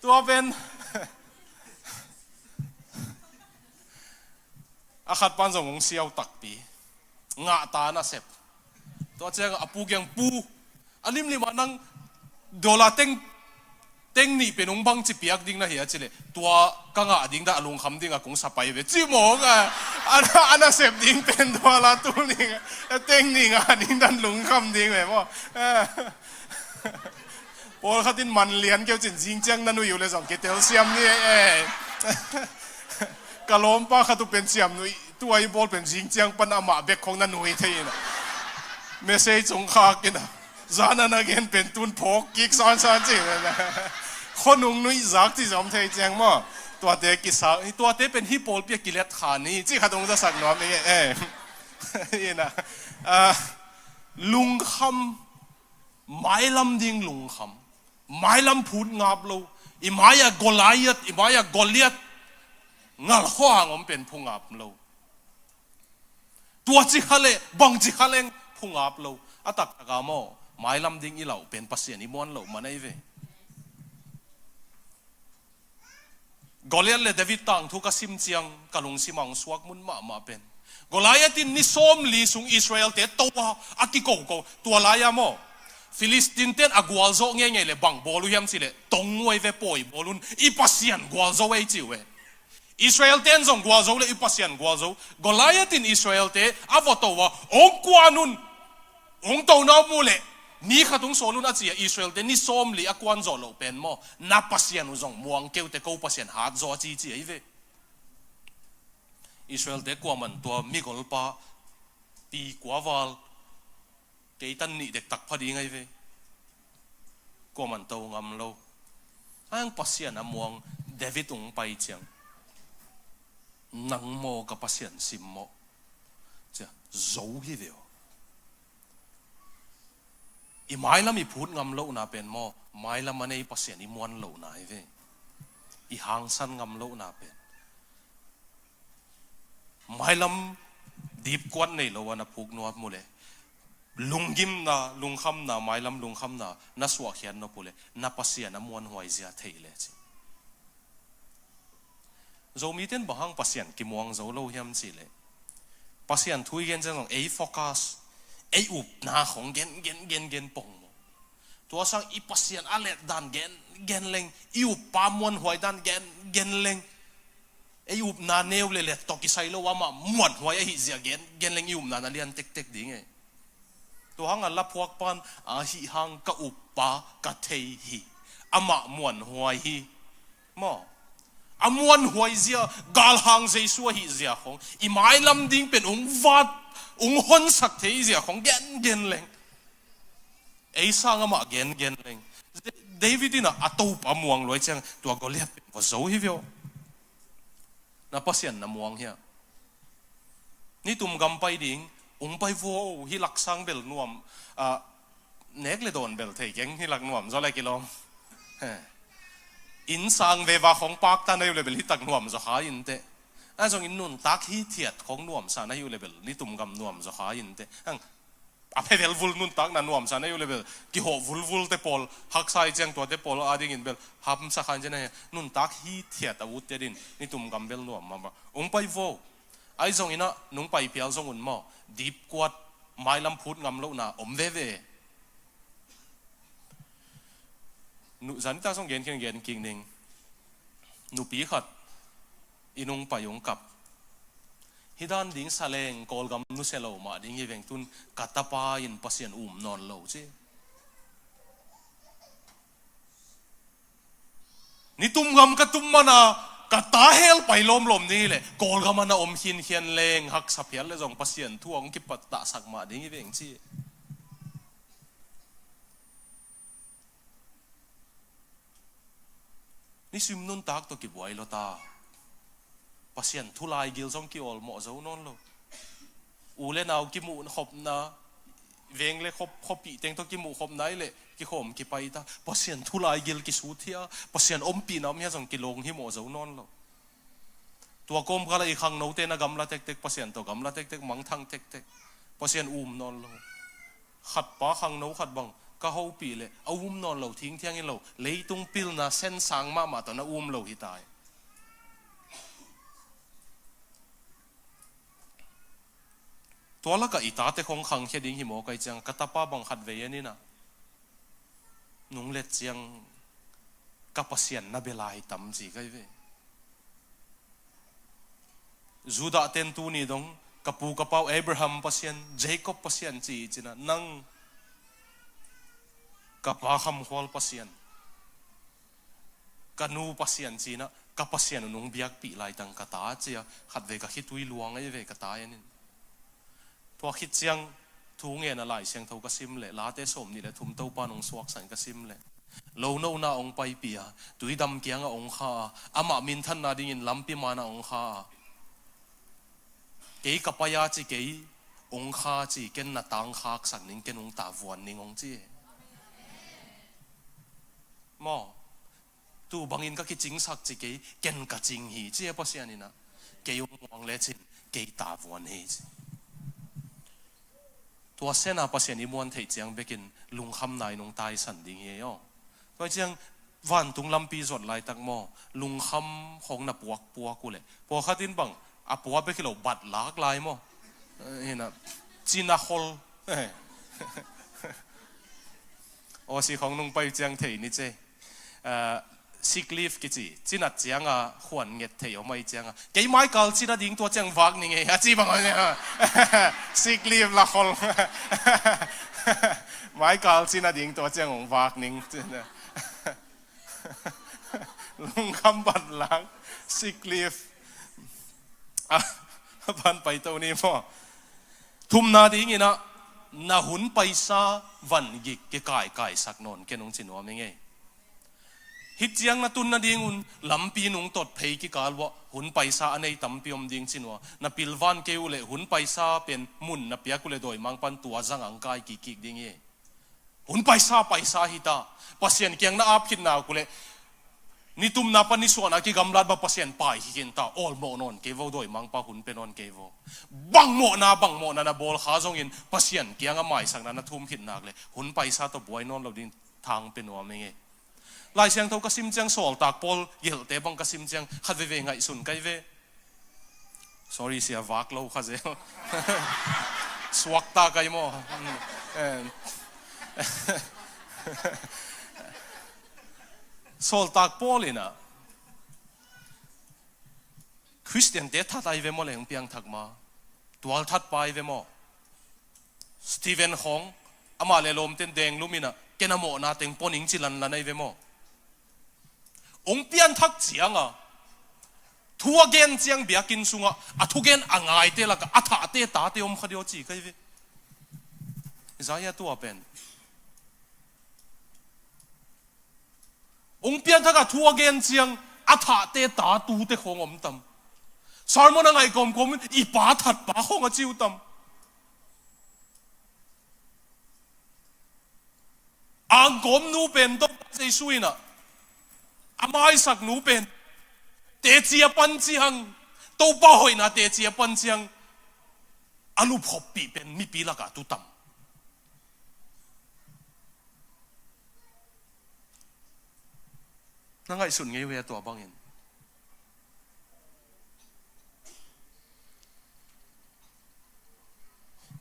Tua pen. A khat pan zong hong siau takpi. Ngah ta na sep. Tua ciang a pu kiang pu. A limlim ah nang dollar teng, teng nih pen hong bang ci piak ding na hi a ci leh. Tua ka ngah ding dah a lungkham ding a kong sa pai ve. Ci mawk a. A na, a na sep ding pen dollar tul nih. A teng nih ngah ding dan lungkham ding ve maw. Pawlkhat in man lian keu cin zing ciang na nuih uh le zong kitel siam ni eh. Ka lawmpa khat uh pen ciam nuih, tua i bawl pen zing ciang pan amah bek khong na nuih thei ina. Message hong khak ina. Zan a na gen pen tun phawk kik sansan ci. Khonung nuih zak ci zom thei ciang maw. Tuate kisa, tuate pen hi pawlpi a kilet kha ni. Ci khat hong zasak nuam ing eh. Ina. Ah, lungkham, mailam ding lungkham. Mailam phut ngap lo. I mai-ah Goliath, i mai-ah Goliath. Ngal khuang om pen phu ngap lo. Tua ci kha leh bang ci kha leng phungap lo. A taktak a maw, mailam ding i lauh pen Pasian i muan loh man ahi ve. Goliath le David tangthu ka sim ciang ka lungsim ah hong suak mun mahmah pen, Goliath in ni sawmli sung Israel-te to a, a kikoko. Tua lai-a maw, Philistine-te in a gualzawh ngeingei le bang bawl uh hiam cih leh, tong uh ahi ve, pawi bawl un, i Pasian gualzo ei ci uh e. Israel-te in zong gualzo le i Pasian gualzo. Goliath in Israel-te a va to a, hong kuan un, hong to na om uh leh mi khat hong sawl un a ci a, Israel-te ni sawmli a kuan zawh loh pen maw, na Pasian uh zong muang kei uh teh, ko Pasian hat zaw a ci ci ahi ve. Israel-te kuaman tua migolpa pi kua val, kei tan nih dektak pha ding ahi ve. Kuaman to ngam lo. Ahi hang Pasian a muang David hong pai ciang, nang maw ka Pasian simmawh, ci a zo hi ve aw. I mailam i phut ngam lohna pen maw, mailam a nei Pasian i muan lohna hi ve. I hangsan ngam lohna pen, mailam dipkuat nei lo a na phuk nuam uh leh, lunggimna, lungkhamna, mailam lungkhamna na suahkhiat nop uh leh, na Pasian a muanhuai zia thei le ci. Zomite in bang hang Pasian kimuang zo lo hiam cih leh, Pasian thu i gen ciang zong ei focus, ei upna khong gen gen gen gen pong maw. Tua sang i Pasian a let dan gen gen leng, i uppa muanhuai dan gen gen leng, ei upna neu le let tawh kisai lo, amah muanhuai ahih zia gen gen leng i upna na lian tektek ding e. Tua hang a laphuak pan, "Ahih hang ka uppa ka thei hi, amah muanhuai hi," maw. A muanhuai zia, galhang Jesu ahih zia khong, i mailam ding pen hong vat, hong honsak thei zia khong gen gen leng, ei sang amah gen gen leng. David in a, a Topa muang luai ciang tua Goliath pen va zo hi ve aw. Na Pasian na muang hia? Nitum gam pai ding, hong pai vo, hih laksang bel nuam, ah, nek le dawn bel thei keng, hih lak nuam zaw le kilawm. He. Inn sang veva khong pakta na hi uh le bel hih tak nuam zaw kha inteh. A zong inn nuntak hithiat khong nuamsa na hi uh le bel nitum gam nuam zaw kha inteh. Ang a phevel vul nuntakna nuamsa na hi uh le bel, kihawh vulvul te pawl, haksa i ciang tuate pawl a dingin bel hamsa kha in ciang na hi, nuntak hithiat a utte din nitum gam bel nuam mahmah. Hong pai vo. Ahi zongin a, nung pai phial zong un maw, dipkuat, mailam phut ngam lohna om veve. Nu, zan i ta zong gen khin gen kik ning. Nupi khat i nung pai hong kap. Hih dan ding sa leng Kawlgam nusia lo mah ding hi veng, tun ka tapa in Pasian um nawn lo ci. Nitum gam ka tum mana ka ta hel pai lawmlawm ding hi leh, Kawlgam a na om khinkhian leng haksa phial le zong Pasian thu a hong kipattahsak mah ding hi veng ci. Nisim nuntak tawh kibuai lo ta. Pasian thu laigil zong kiawlmawh zo nawn lo. U le nau kimuh khopna, veng le khop, khuapih teng tawh kimuh khopna i leh kikhawm kipai ta. Pasian thu laigil kisuthia, Pasian ompihna om hia zong kilawng himawh zo nawn lo. Tua kawmkal ah i khangnote na gamla tektek, Pasian tawh gamla tektek, mangthang tektek. Pasian um nawn lo. Khatpa khangno khat bang ka hopih leh a um nawn lo, thingthiang hi lo, leitung pilna sensang mahmah tawh na um lo hi ta hi. Tua lakah i tate khong khangkhia ding hi maw kai ciang, ka tapa bang khatvei en in a, nung let ciang ka Pasian na bia lai tam ci kai ve. Judah ten tuni dong, ka pu ka pau Abraham Pasian, Jacob Pasian ci hi cin a, nang ka pa khamkhual Pasian, ka nu Pasian ci in a, ka Pasian uh nung biakpih laitang ka ta ci a, khatvei ka khitui luang ahi ve ka ta en in. Tua khit ciang thu ngen a Lai Siangtho ka sim leh, Late sawmnih le thum Topa nung suaksan ka sim leh, lonona hong paipih a, tuidam kiangah hong kha a, amah minthanna dingin lampi manah hong kha a, kei ka pai a ci, kei hong kha ci, ken na tangkhaksak ning, ken hong tavuan ning hong ci. Maw? Tu bangin ka kicingsak ci kei, ken ka cing hi ci a Pasian in a, kei hong muang lecin kei tavuan hi ci. Tua sena Pasian i muan theih ciang bekin lungkhamna in hong taisan ding hi ei aw. Tua ciang vantung lampi zot laitak maw, lungkham khong na puakpuak uh leh pawlkhat in bang a pua bek hi lo, bat lak lai maw. Eh, hinah cina khol. Aw, si khong nung pai ciang thei ni ce. Ah, sick leave kici, cinat cianga khuan nget thei om ahi cianga, kei maikal cina ding tua ciang vak ning ei a ci bang a, sick leave la khol. Maikal cina ding tua ciang hong vak ning. Lungkham bat lang, sick leave. Ah, pan pai to ni maw. Thumna dinginah na hun paisa van gik kikaikaisak nawn ken hong ci nuam ing ei. Hih ciang na tun nadingun lampi nungtot phei kikal uah hun paisa a nei tampi om ding ci nua. Na pilvan kei uhleh hun paisa pen mun na piak uhleh dawimangpan tua zang ang kai kikkik ding hi. Hun paisa paisa hita. Pasian kiang na ap khitna uhleh nitumna pan nisuahna kigamlat ba Pasian pai kikhinta, awlmawh nawn kei vo, dawimangpa hun pe nawn kei vo. Bangmawhna bangmawhna na bawlkha zongin Pasian kianga maisakna na thum khitnak leh hun paisa tawh buai nawn lo ding thang pe nuam ing ei. Lai Siangtho ka sim ciang, Sawltak Paul gelhte bang ka sim ciang khat veve ngaihsun kai ve. Sorry sia, vak lo kha zel. Suakta kai maw. Hmm. Eh. Sawltak Paul inah Khristiante that ahi ve maw leh hong piangthak ma? Tualthatpa ahi ve maw? Stephen khawng, amah le lawmten denglum inah ken a mawhna teng pua ning ci lanlan ahi ve maw? Hong pianthak cianga thu a gen ciang biakinn sungah a thugen a ngaite lakah a thahte tate om kha dih aw ci kai ve. Isaiah tua pen hong pianthak a thu a gen ciang a thahte tatute khawng om tam. Sermon a ngaih kawmkawm in i pa thatpa khawng a ci uh tam. Angkawm nu pen Topa Jesu inah a maisak nu pen teci a pan ciang, Topa hoihna teci a pan ciang a lupkhoppih pen mipi lakah tu tam. Na ngaihsut ngei uh hia tua bangin?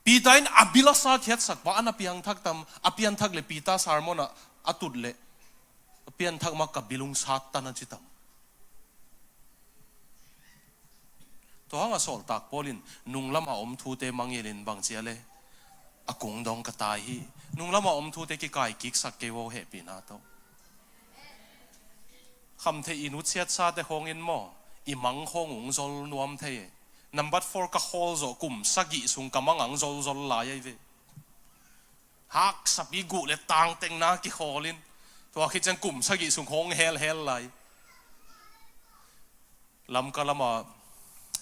Peter in a bil a sa khiatsakpa a na piangthak tam? A pianthak le Peter sermon ah a tut le a pianthak ma ka bil hong sat tan a ci tam? Tua hangah Sawltak Paul in nunglamah om thute mangngilhin bang cia le a kung dong ka tai hi. Nunglamah om thute kikaikiksak kei vo hehpihna tawh. Khamtheih i nutsiatsate khawngin maw, i mang khawng ung zol nuam thei. Number four ka khawl zawh kum sagih sung ka mang ang zolzol lai ahi ve. Haksapi guh le tangtengna kikhawlin tua khit ciang kum sagih sung khawng helhel lai. Lamka lama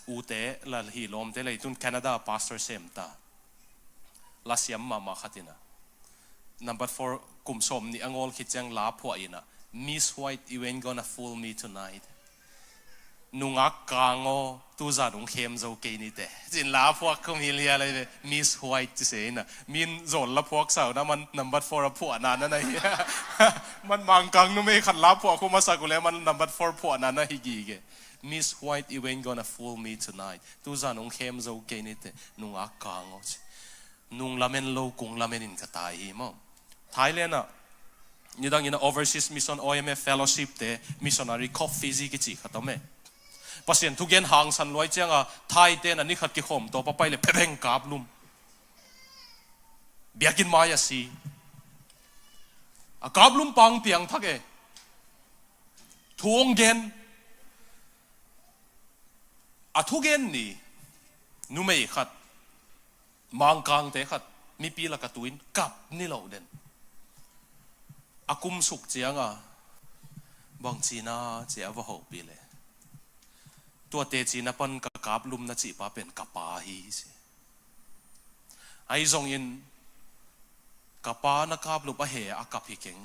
ute la hi lawmte leitun Canada pastor semta. Lasiam mahmah khat inah number four kum sawm nih a ngawl khit ciang la phuah inah, "Miss White, you ain't gonna fool me tonight. Nungak kang aw, tuzan hong khem zo kei nite," cin la phuak khum hi lia lai ve. Miss White ci se inah min zawl la phuak sau na man number four a phuahna na na hi. Man Mangkang numei khat la phuak khum a sak uh le man number four phuahna na hi gige. "Miss White, you ain't gonna fool me tonight. Tuzan hong khem zo kei nite, nungak kang aw," ci. Nung lamen lo kung lamen in ka tai hi maw. Thailand ah nidang in a overseas mission, O M F fellowship te missionary coffee zi kici khat om e. Pasian thugen hangsan luai cianga Thai ten a nikhat kikhawm tawh papai le phebeng kaplum. Biakinn mai a si. A kaplum pang piangthak e. Thu hong gen. A thugen ni numei khat, Mangkangte khat, mipi laka tuin kap ni loh den. A kum suk cianga bang cina cia va hopih le, tua teci na pan ka kaplum na cihpa pen ka pa hi ci. Ahi zongin ka pa na kaplup a he a kap hi keng.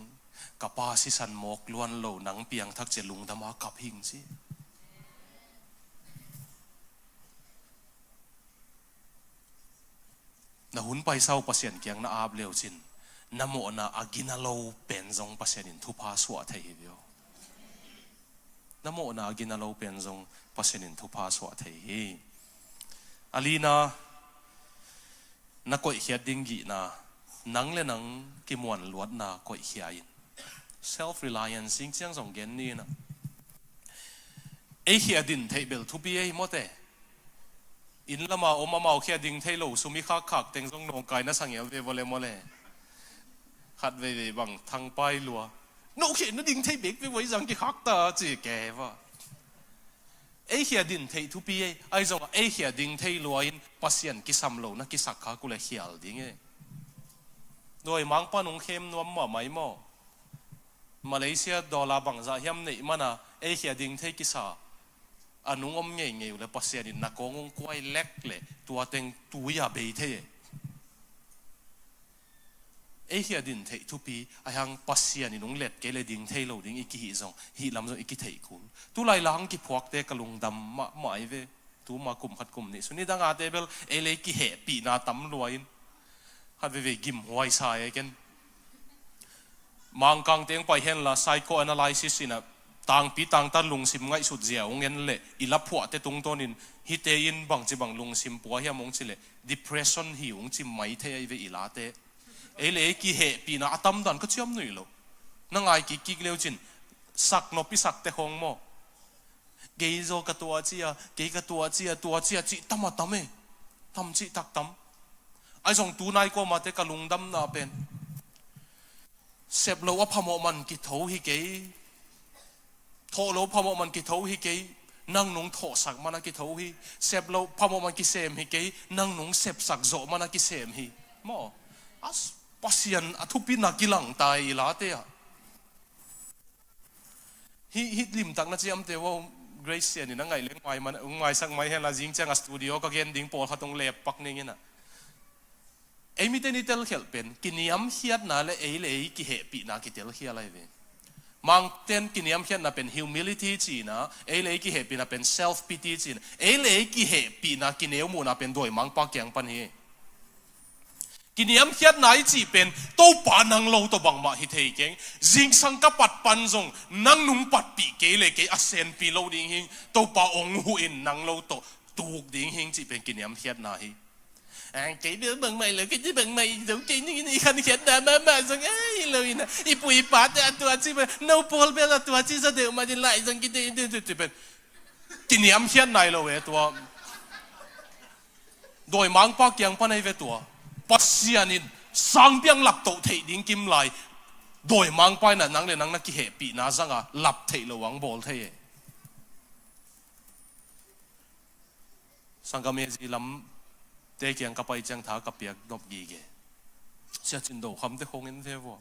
Ka pa sisan mawk luan lo, nang piangthak cia lungdama kap hing ci. Na hun paisa uh Pasian kiang na ap le uh cin, na mawhna a gina lo pen zong Pasian in thupha suah thei hi vio. Na mawhna a gina lo pen zong Pasian in thupha suah thei hi. A lina, na koihkhiat ding gihna, nang le nang kimuan luatna koihkhia in. Self reliance, zing ciang zong gen ni na. Ei khia din theih bel thupi ei mawte. Inn lama om amau khia ding thei lo, sum i khakkhak teng zong nawngkai na sa ngel ve vawle mawle. Khat veivei bang thangpai lua. No khia na ding thei bek ve vawle zang kikhak ta ci ke va. Ei khia din theih thupi ei, ai zong ei khia ding thei lua in Pasian kisam lo na kisak kha kule khial ding ei. Dawimangpa nung khem nuam mahmah ei maw. Malaysia dollar bangzah hiam neih mana ei khia ding thei kisa a nung om ngeingei uh le Pasian in na kawng ung kuai lek le tua teng tui a bei thei e. Ei khia din theih thupi, a hang Pasian in ung let kei le ding thei lo ding i kihih zong hih lam zong i kitheih kul. Tulai lang kiphuakte ka lungdam mahmah ei ve. Tuma kum khat kum nih suni dangate bel ei le ei kihehpihna tam lua in khat veivei gimhuai sa e ken. Mangkang teng pai henla psychoanalysis inah tangpi tangtan lungsim ngaihsut zia ung en leh i laphuahte tungtawnin hite in bangci bang lungsim pua hiam ung cileh depression hi ung ci mai thei ahi ve i late. Ei le ei kihehpihna a tamdan ka ciam nuih lo. Na ngai kikkik leu cin saknop i sakte khong maw? Kei zaw ka tuah cia, kei ka tuah cia, tuah cia cih tam a tam e. Tam cih tak tam. Ai zong tunai kuamate ka lungdamna pen sep lo a phamawh man kitho hi kei. Thawh lo phamawh man kitho hi kei. Nang nung thawhsak man a kitho hi. Sep lo phamawh man kisem hi kei. Nang nung sepsak zawh man a kisem hi. Maw? As Pasian a thupina kilangtai i late ah. Hih, hih limtak na ciamte uh Grace Sian in a ngaih leng ngai man, ngaisak mai henla zing ciang a studio ka gen ding pawlkhat ung leppak ning inah. Ei mite ni telkhialh pen kiniamkhiatna le ei le ei kihehpihna kitelkhial ahi ve. Mangten kiniamkhiatna pen humility cihna, ei le ei kihehpihna pen self pity cihna, ei le ei kihehpihna kineuhmuhna pen dawimangpa kiang pan hi. Kiniamkhiatna i cih pen Topa nang lo tawh bangmah hi thei keng. Zingsang ka pat pan zong nang nung patpih kei le kei a senpi lo ding hi. Topa ong huh in nang lo tawh tuk ding hi cih pen kiniamkhiatna hi. Kei bel bangmah lo kei ci bangmah i zo kei ning in i khankhiatna mahmah zong ahi lo in i pu i pate a tua ci bang no pawl bel a tua ci za deuh mah din lai zong kite in deuh pen kiniamkhiatna hi lo e tua. Dawimangpa kiang pan ahi ve tua. Pasian in sangpiang laptoh theih ding kim lai. Dawimangpa in a nang le nang na kihehpihna zanga lap theih lo ang bawl thei e. Sangkam e zi lamte kiang ka pai ciang tha ka piak nop gige. Sia Cin Do Kham te khong en ve vua.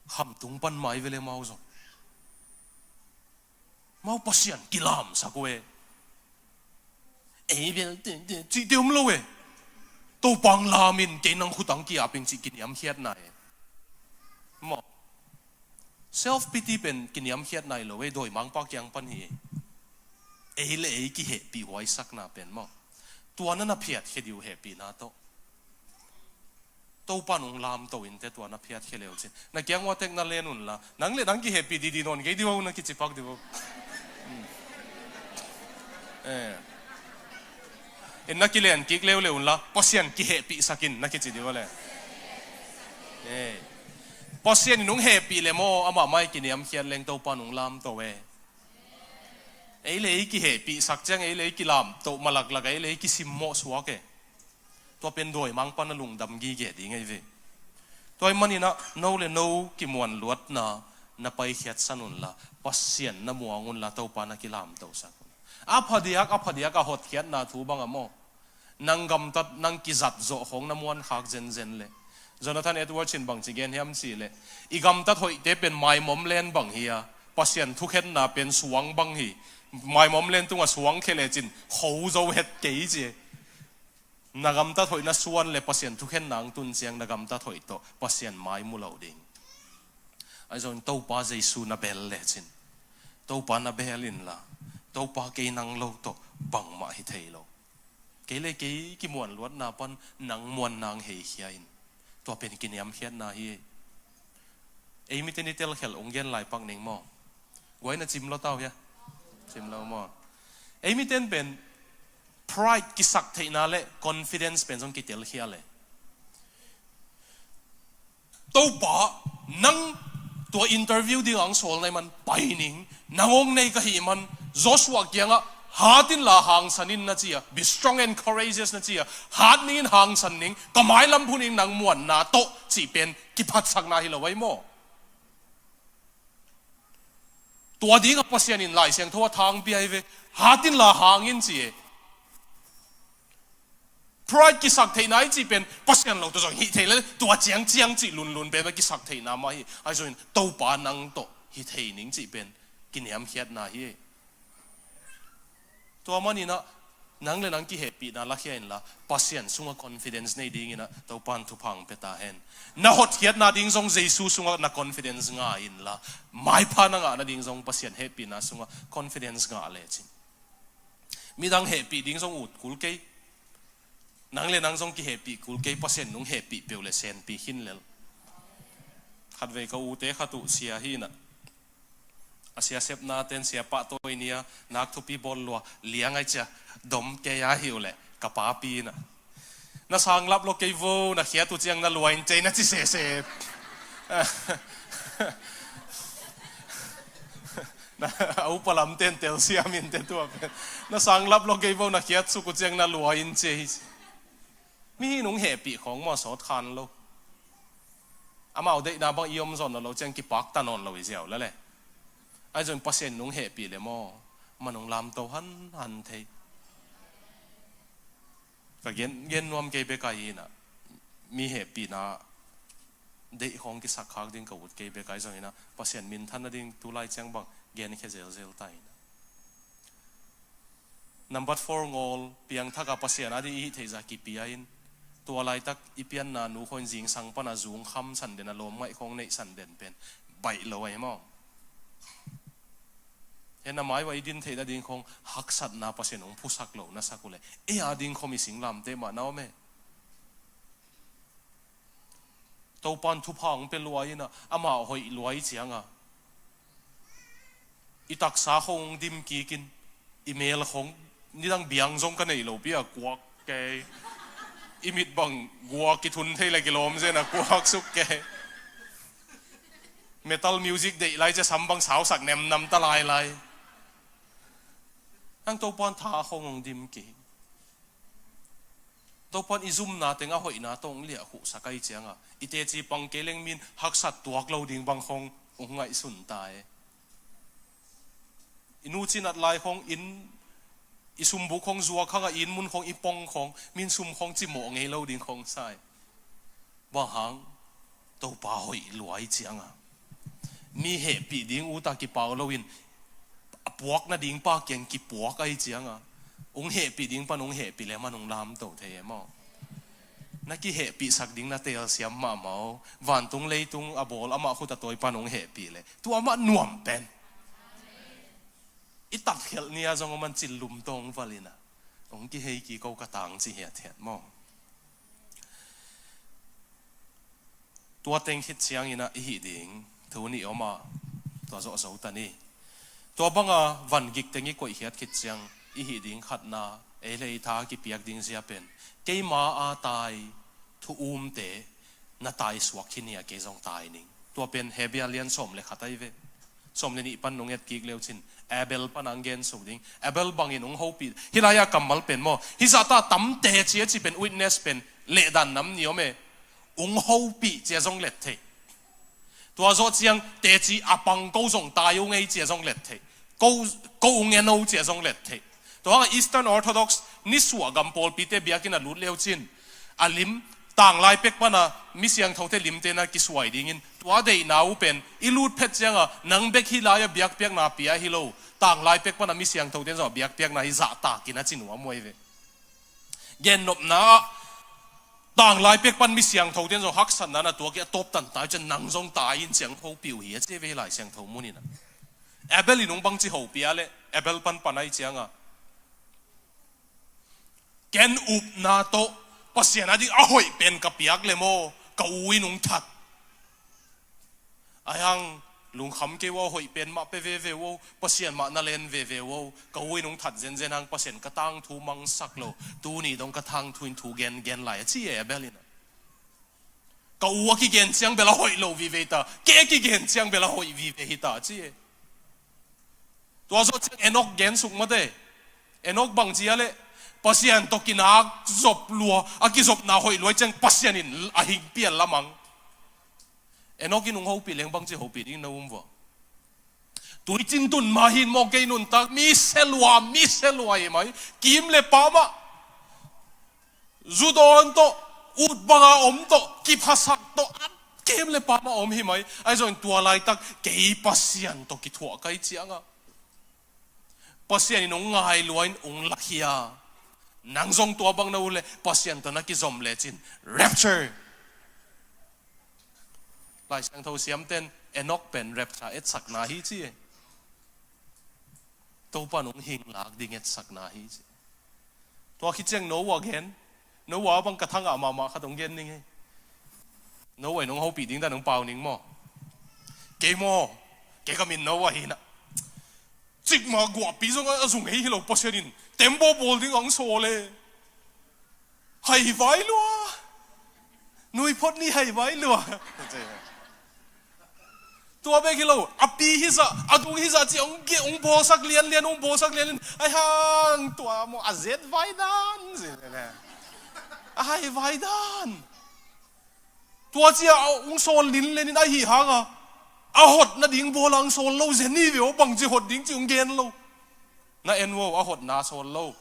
Kham tung pan mai ve le mau zong. Mau Pasian kilamsak uh e. Ei bel te te cihte om lo e. Topang lamin kei nang khutang kiaping cih kiniamkhiatna e. Maw? Self pity pen kiniamkhiatna hi lo e, dawimangpa kiang pan hi e. Ei le ei kihehpih huaisakna pen maw? Tua na na phiatkhia diu hehpihna tawh. Topa nung lamto inte tua na phiatkhia leu cin na kiang uatek na len unla nang le nang kihehpih didi nawn kei diu na kicipak diu. Eh. In na kilen kik leuleu unla Pasian kihehpihsakin na kici diu le. Eh. Pasian in nung hehpih le maw amah mai kiniamkhiat leng Topa nung lamto e. Ei le ei kihehpihsak ciang ei le ei kilamto malaklak ei le ei kisimmawh suak e. Tua pen dawimangpa na lungdam gige ding ahi ve. Tua ih maninah no le no kimuan luatna na paikhiatsan unla Pasian na muang unla Topa na kilamtosak un. A phadiak a phadiak a hotkhiatna thu banga maw? Nang gamtat nang kizat zawh khong na muankhak zenzen le Jonathan Edwards in bangci gen hiam cihleh i gamtat hoihte pen maimom len bang hi a Pasian thukhenna pen suang bang hi. Maimom len tungah suang khia lecin kho zo het kei ci. Na gamtat hoih na suan le Pasian thukhen nang tun ciang na gamtat hoih tawh Pasian mai mu lo ding. Ahi zongin Topa Jesu na bel lecin Topa na bel inla Topa kei nang lo tawh bangmah hi thei lo. Kei le kei kimuan luatna pan nang muan nang heikhia in. Tua pen kiniamkhiatna hi. Ei mite ni telkhial ung gen lai pak ning maw? Guai na cim lo tau hia? Cim lo maw? Ei miten pen pride kisak theihna le confidence pen zong kitelkhia le. Topa, nang tua interview ding ang sawl nai man pai ning, nang ong nei ka hi man, Joshua kiangah, "Hat inla hangsan in," na ci a, "Be strong and courageous," na ci a, "Hat ning in hangsan ning, ka mailam phun in nang muanna tawh," cih pen kiphatsakna hi lo ai maw? Tua dingah Pasian in Lai Siangtho a thangpia hi ve, "Hat inla hang in," ci e. Pride kisak theihna i cih pen Pasian lo tawh zong hih thei le, tua ciang ciang cih lunlun pen a kisak theihna mah hi. Ahi zongin Topa nang tawh hi thei ning cih pen kiniamkhiatna hi. Tua maninah nang le nang kihehpihna lakhia inla, Pasian sungah confidence nei dinginah Topan thupha hong pia ta hen. Na hotkhiatna ding zong Jesu sungah na confidence nga inla, maipha na ngah nading zong Pasian hehpihna sungah confidence ngah lecin. Midang hehpih ding zong ut kul kei. Nang le nang zong kihehpih kul kei, Pasian nung hehpih peuh le senpi khin lel. Khatvei ka ute khat uh sia hinah, a sia sepna ten sia pahtawi nia nak thupi bawl lua, liang ai cia, dom kei a hi uh le ka papi inah, "Na sanglap lo kei vo, na khiat uh ciang na lua in," cei na ci sese. Na, a upa lamten telsiam in te tua pen, "Na sanglap lo kei vo, na khiat suk uh ciang na lua in," cei. Mihing nung hehpih khawng maw sawt khan lo. Amau deihna bang i om zawn lo ciang kipakta nawn lo i ziau la le. Ahi zong Pasian nung hehpih le maw, ma nung lamto hanhan thei. Ka gen, gen nuam kei bek ahi inah, mi hehpihna deih khawng kisak khak ding ka ut kei bek ahi zonginah, Pasian minthan nading tulai ciang bang genkhia zelzel ta inah. Number four ngawl, piangthaka Pasian ading i hih theihzah kipia in, tua laitak i pianna nu khawin zingsang pana zungkham sanden a lawm ngaih khawng neih sanden pen baih lo ahi maw? Hena mai ua i din theih nading khawng haksatna Pasian hong phusak lo na sak uh le, ei ading khawm i singlamteh mah na om e. Topan thupha hong pia luai inah, amah hoih luai cianga i taksa khawng hong dim kikin, i mel khawng nidang biang zong ka nei lo pi a kuak kei. I mit bang guak kithun thei le kilawm zen a kuak suk kei. Metal music deih lai cia sam bang sausak nemnam ta lailai. Ang Topan tha khawng hong dim ki. Topan i zumna teng a hoihna tawh hong liah khuhsak ai cianga, i teci pang kei leng min haksat tuak lo ding bang khawng hong ngaihsun ta e. I nu cinat lai khawng in, i sumbuk khawng zuak hanga in mun khawng i pong khawng, min sum khawng cimawh ngei lo ding khawng sai. Bang hang, Topa hoih luai cianga, mi hehpih ding uta kipau loin, a puak nading pa kiang kipuak ai cianga, ung hehpih ding pan ung hehpih le man ung lamto thei e maw? Na kihehpihsak ding na telsiam mahmah o. Vantung leitung a bawl amah khut a tawi pan ung hehpih le tua mah nuam pen. I tatkhelh ni-a zong a man cin lum tawng valina, ung kihei kiko ka tang ci hiathiat maw? Tua teng khit cianginah i hih ding thu nih om a, tua zawh zo ta ni. Tua banga van gik teng i koihkhiat khit ciang i hih ding khatna, ei le ei tha kipiak ding zia pen, keima a tai thu umte na taisuak khin hi a, kei zong tai ning. Tua pen Hebia lian sawm le khat ai ve. Sawm le nih pan nung et kik leu cin Abel pan ang gen suk ding. Abel bangin ung hopih. Hih lai-a kammal pen maw, hih zahta tam teci a ci pen witness pen lehdan nam ni om e. Ung hopih cia zong let thei. Tua zawh ciang teci a pang ko zong tai ung ei cia zong let thei. Ko, ko ung en o cia zong let thei. Tua hanga Eastern Orthodox nisuah gam pawlpite biakinn a lut leu cin, a lim, tanglai pek pana mi siangthote limte na kisuai dingin, tua deihna uh pen i lut phet cianga nang bek hih lai-a biakpiakna pia hi lo, tanglai pek pana mi siangthote zong a biakpiakna hi zahtakin a ci nuam uh ai ve. Gennopna ah tanglai pek pan mi siangthote zong haksatna na tuak hi a, tawptan tai cian nang zong tai in ciang hopih uh hi a ci ve hih Lai Siangtho muninah. Abel in ung bangci hopih a le Abel pan pan ai cianga Ken upna tawh Pasian a ding a hoih pen ka piak le maw, ka u in hong that. Ahi hang lungkham kei uh a, hoih pen mah pia veve uh, Pasian mah na len veve uh, ka u in hong that zenzen hang Pasian ka tangthu mangsak lo, tuni dong ka tangthu in thu gengen lai a ci e, Abel in. Ka u a kigen ciang bel a hoih lo vive hi ta, kei a kigen ciang bel a hoih vive hi ta a ci e. Tua zawh ciang Enok gensuk mate. Enok bang ci a leh, Pasian tawh kinak zop lua, a kizopna hoih lua ciang Pasian in a hing pial lamang. Enok in hong hopih leng bang ci hopih ding na um vua? Tuicin tun mah hi in maw, kei nuntak mi se lua, mi se lua hi mai. Kim le pam ah, zu dawn tawh, ut banga om tawh, kiphasak tawh, a kim le pam ah om hi mai. Ahi zongin tua laitak kei Pasian tawh kithuah ka hih ciangah, Pasian in hong ngai lua in hong lakhia. Nang zong tua bang na ut leh Pasian tawh na kizom lecin rapture. Lai Siangtho siamten Enok pen rapture etsakna hi ci e. Topa in hong hing lak ding etsakna hi ci. Tua khit ciang Noah gen. Noah bang ka thangah mahmah khat hong gen ning hi. Noah in hong hopih ding dan hong pau ning maw? Kei maw, kei ka min Noah hi na. Cikmah guahpi zong a zung ei hi lo, Pasian in tembaw bawl ding hong sawl e. Haivai lua. Nuiphot ni haivai lua. Tua bek hi lo, a pi hi zah, a dung hi zah ci hong ge-, hong bawlsak lianlian, hong bawlsak lianlian. Ahi hang tua maw a zet vai dan. A haivai dan. Tua ci a hong sawl linlen in ahi hanga, a hot nading bawl a hong sawl lo zen hi ve aw, bangci hot ding ci hong gen lo. Na en uh aw, a hotna a sawl lo.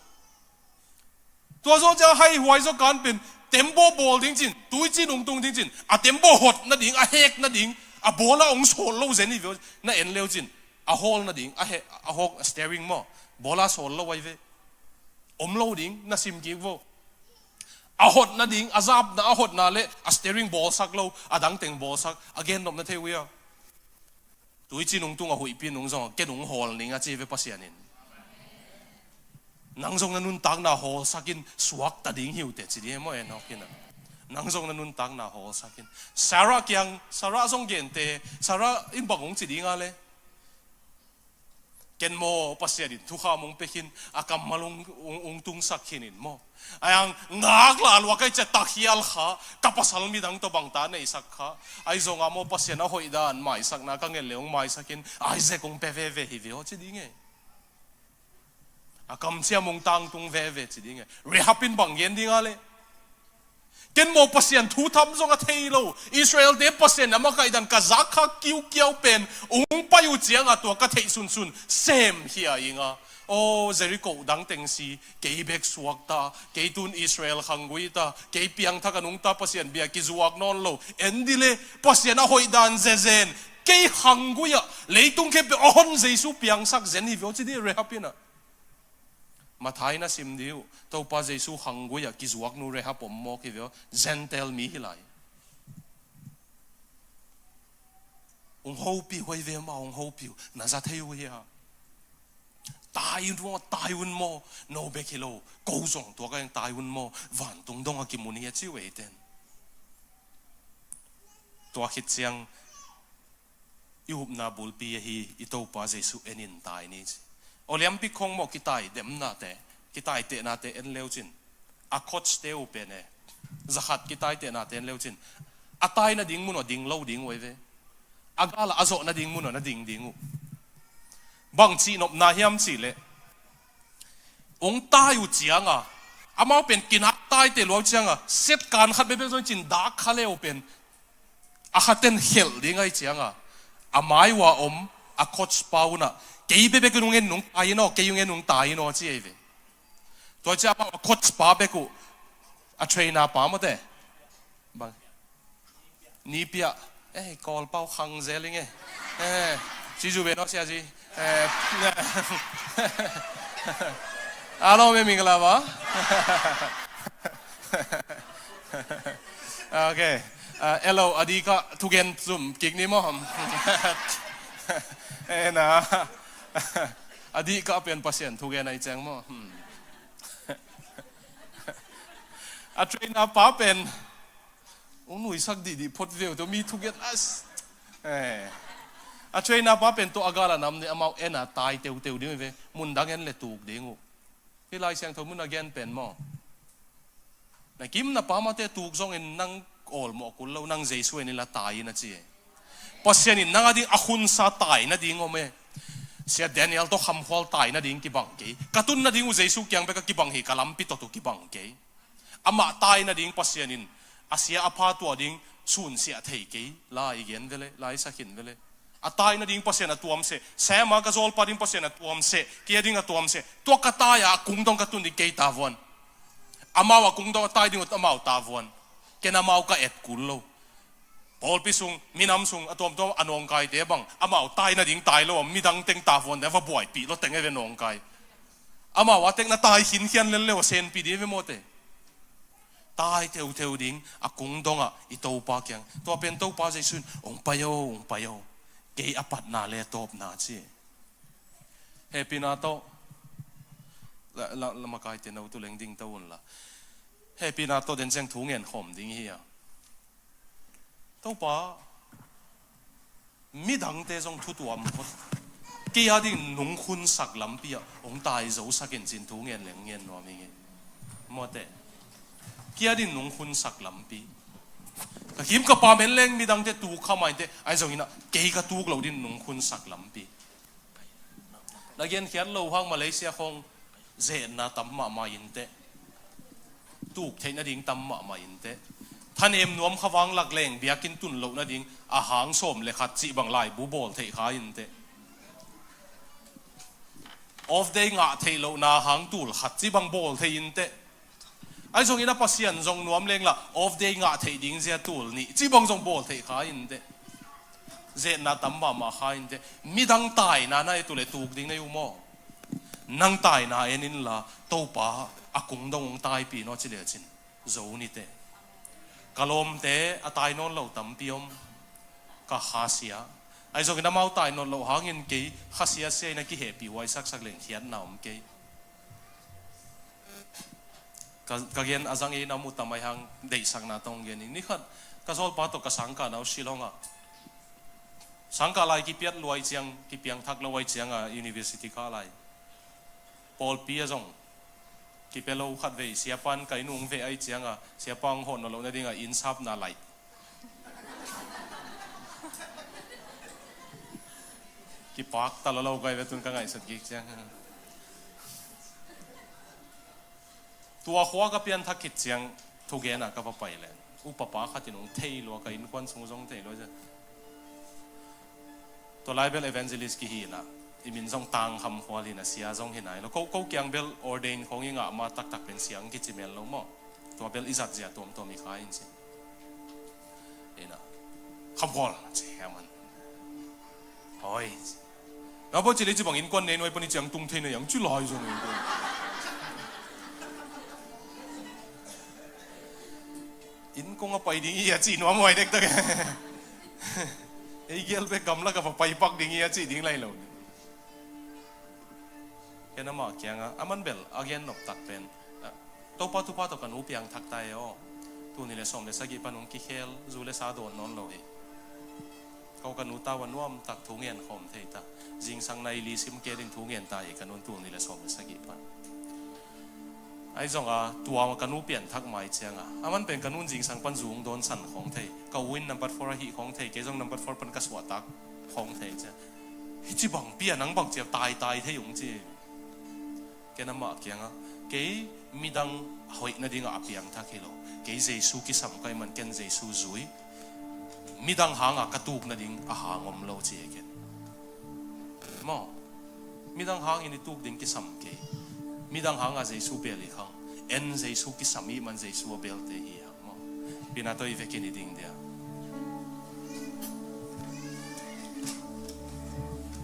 Tua zawh ciang haihuai zaw kan pen, tembaw bawl ding cin, tuici nungtung ding cin, a tembaw hot nading, a hek nading, a bawl a hong sawl lo zen hi ve aw, na en leu cin, a hawl nading, a he-, a hawk, a steering maw, bawl a sawl lo ahi ve. Om lo ding, na sim kik vo. A hot nading, a zapna, a hotna le a steering bawlsak lo, a dang teng bawlsak, a gennop na thei uh hia? Tuici nungtung a huihpi nung zong, ken hong hawl ning a ci ve Pasian in. Nang zong na nuntakna hawlsak in suakta ding hi uh teh ci ding hi maw, Enok in a. Nang zong na nuntakna hawlsak in. Sarah kiang, Sarah zong gente, Sarah in bang hong ci ding a le. Ken maw Pasian in thukham hong pia khin, a kammal hong, hong, hong tungsak khin in maw. Ahi hang ngak la lua ka hih ciang takhial kha, ka pasal midang tawh bangta neisak kha. Ahi zongah maw Pasian a hoih dan maisakna ka nget le hong maisak in, Isaac hong pia veve hi ve aw ci ding e. A kamciam hong tangtung veve ci ding e. Rahab in bang gen ding a le. Ken maw Pasian thu tham zong a thei lo. Israelte Pasian a makaih dan ka zakkhak kiukiau pen hong pai uh ciangah tua ka theih sunsun sem khia ing a. Aw, Jericho dang teng si, kei bek suakta, kei tun Israel khanggui ta, kei piangthak a nungta Pasian bia kizuak nawn lo. En dih le Pasian a hoih dan zezen, kei khanggui ah, leitung khempeuh a hon Jesu piangsak zen hi ve aw ci dih Rahab in a. Matthai na sim dih uh, Topa Jesu khanggui ah kizuak nu Rahab om mawk hi ve aw, Gentile mi hi lai. Hong hopih uh ahi ve, amah hong hopih uh, na za thei uh hia? Tai un maw, tai un maw, no bek hi lo, ko zong tua ka heng tai un maw, vantung dong a kimu ni a ci uh eiten. Tua khit ciang, i upna bulpi ahi i Topa Jesu en in tai ni ci. Olympic khong maw kitai demnate, kitai tehnate en leu cin. A coach te uh pen e. Zakhat kitai tehnate en leu cin. A tai nading mun uh a ding lo ding uh ahi ve. A gal ah a zawh nading mun uh a na ding ding uh. Bang cihnopna hiam cih leh. Hong tai uh cianga. Amau pen kinak taite luau cianga. Set kan khat bebe zong cin dak kha leu pen. A khaten khelh ding ahi cianga, a mai ua om, a coach pa unah, kei bebek in hong en nung tai in aw, kei hong en nung tai in aw, ci ahi ve. Tua ciah amau a coach pa bek uh, a trainer pa mawte. Bang. Nipiah, eh, Kawl pau khang zel ing e. Eh, ci zu ve naw sia ci. Eh, a lawm e, mingla va. Ok. Ah, hello, a dikah thugen zum kik ni maw? Eh, na. A dikah pen Pasian thugen ahi ciang maw? Hmm. A trainer pa pen hong nuisak dihdih phot veu tawh mi thugen as. Eh. A trainer pa pen tawh a gal a nam ding, amau en a tai teuteu ding uh hi ve. Mundang en le tuk ding uh. Hih Lai Siangtho mun a gen pen maw, na kim na pam a te tuk zongin nang awlmawh kul lo, nang Jesu en inla tai in a ci. Pasian in nang a ding a khunsa tai nading om e. Sia Daniel tawh khamkhual tai nading kibang kei. Ka tun nading uh Jesu kiang bek a kibang hi, ka lampi tawh tu kibang kei. Amah tai nading Pasian in a sia a pha tua ding sunsiah thei kei. Lai i gen vele, lai i sakhin vele. A tai nading Pasian a tuam seh, Sam a ka zawlpa ding Pasian a tuam seh, kei a ding a tuam seh. Tua ka tai a, a kung dong ka tun ding kei ta vuan. Amau a kung dong a tai ding uh amau ta vuan. Ken amau ka et kul lo. Pawlpi sung, minam sung, a tuamtuam a nawngkaite bang, amau tai nading tai lo a, midang teng ta vuan ding a va buaipih lo teng e ve nawngkai. Amau a tek na tai khinkhian lel le uh a senpi ding e ve mawte. Tai teuteu ding a kung dongah i Topa kiang. Tua pen Topa Jesu in, hong pai o, hong pai o. Kei a patna le tawpna ci. Hehpihna tawh, la, la, la makaite no tu leng ding to unla. Hehpihna tawh den ciang thu ngen khawm ding hi a. Topa, midangte zong thutuam phot. Kei a ding nung khunsak lampi ah hong tai zosak in cin thu ngen leng ngen nuam ing e. Mawte. Kei a ding nung khunsak lampi. Ka kim ka pam en leng midangte tuk kha mah inteh. Ahi zongin ah kei ka tuk lo ding nung khunsak lampi. Na genkhiat lo hang Malaysia khong zetna tam mahmah inteh. Tuk theih nading tam mahmah inteh. Thanem nuam kha vang lak leng biakinn tun loh nading a hang sawm le khat cih bang laibu bawl theih kha inteh. Off day ngah theih lohna hang tul khat cih bang bawl theih inteh. Ahi zongin a Pasian zong nuam leng la off day ngah theih ding zia tul nih cih bang zong bawl theih kha inteh. Zetna tam mahmah kha inteh. Midang taina na e tu le tuk ding na hi uh maw? Nang taina en inla Topa a kung dong hong taipih naw ci lecin zo niteh. Ka lawmte a tai nawn lo tampi om. Ka khasia. Ahi zongin amau tai nawn loh hangin kei khasia sia in a kihehpih huaisaksak leng khiatna om kei. Ka, ka gen a zang ei na mu tam ai hang deihsakna tawh gen ing. Ni khat ka zawlpa tawh ka sangkahna uh Shillong ah. Sangkah lai kipiat luai ciang, kipiangthak lo ai ciang a university kah lai. Pawlpi a zong kipia lo khat vei, siapan ka inn ung veh ai ciang a, siapa hong hawh nawn loh nading a inn sapna lai. Kipak ta lo lo kai ve tun ka ngaihsut kik ciang. Tua khua ka pianthak khit ciang thugen a ka va pai leh upa pa khat in hong thei lua, ka innkuan sung zong thei lua ciang. Tua lai bel evangelist kihi inah i min zong Tang Kham Khual inah sia zong hi nai lo. Ko, ko kiang bel ordain khong i ngah ma taktak pen sia hong kici mel lo maw? Tua bel i zat zia tuamtuam i kha in ci. Inah Kham Khual ci hia man. Hoi. Na bo ci lei ci bang innkuan nei nuai pan i ciang tung thei na yang ci lai zong innkuan. Inn kong a pai ding hi a cih nuam huai dektak. Ei gial bek gamlak a va pai pak ding hi a cih ding lai lo. Ken amah kiangah a man bel a gen nop tak pen, ah, Topa thupha tawh ka nu piangthak ta e aw. Tul nih le sawm le sagih pan hong kikhel, zu le sa dawn nawn lo hi. Ko ka nu tau a nuam tak thu ngen khawm thei ta. Zingsang nai li sim ke ding thu ngen ta hi ka nun tul nih le sawm le sagih pan. Ahi zong a tua ka nu pianthak mai ciang a, a man pen ka nun zingsang pan zung dawn san khawng thei, ka u in number four a hih khawng thei, kei zong number four pan ka suahtak khawng thei ciang. Hi ci bang pia nang bang ciang tai tai thei ung ci. Ken amah kiangah kei midang hoih nadingah a piangthak hi lo. Kei Jesu kisam ka hih man ken Jesu zui. Midang hangah ka tuk nading a hang om lo ci hi ken. Maw? Midang hangin i tuk ding kisam kei. Midang hangah Jesu bel hi khang. En Jesu kisam i hih man Jesu a belte hi hang maw? Pina tawh i vekin i ding dia.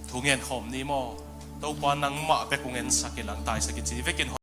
Thu ngen khawm ni maw? Topa nangmah bek hong ensak in lang taisak in ci i vekin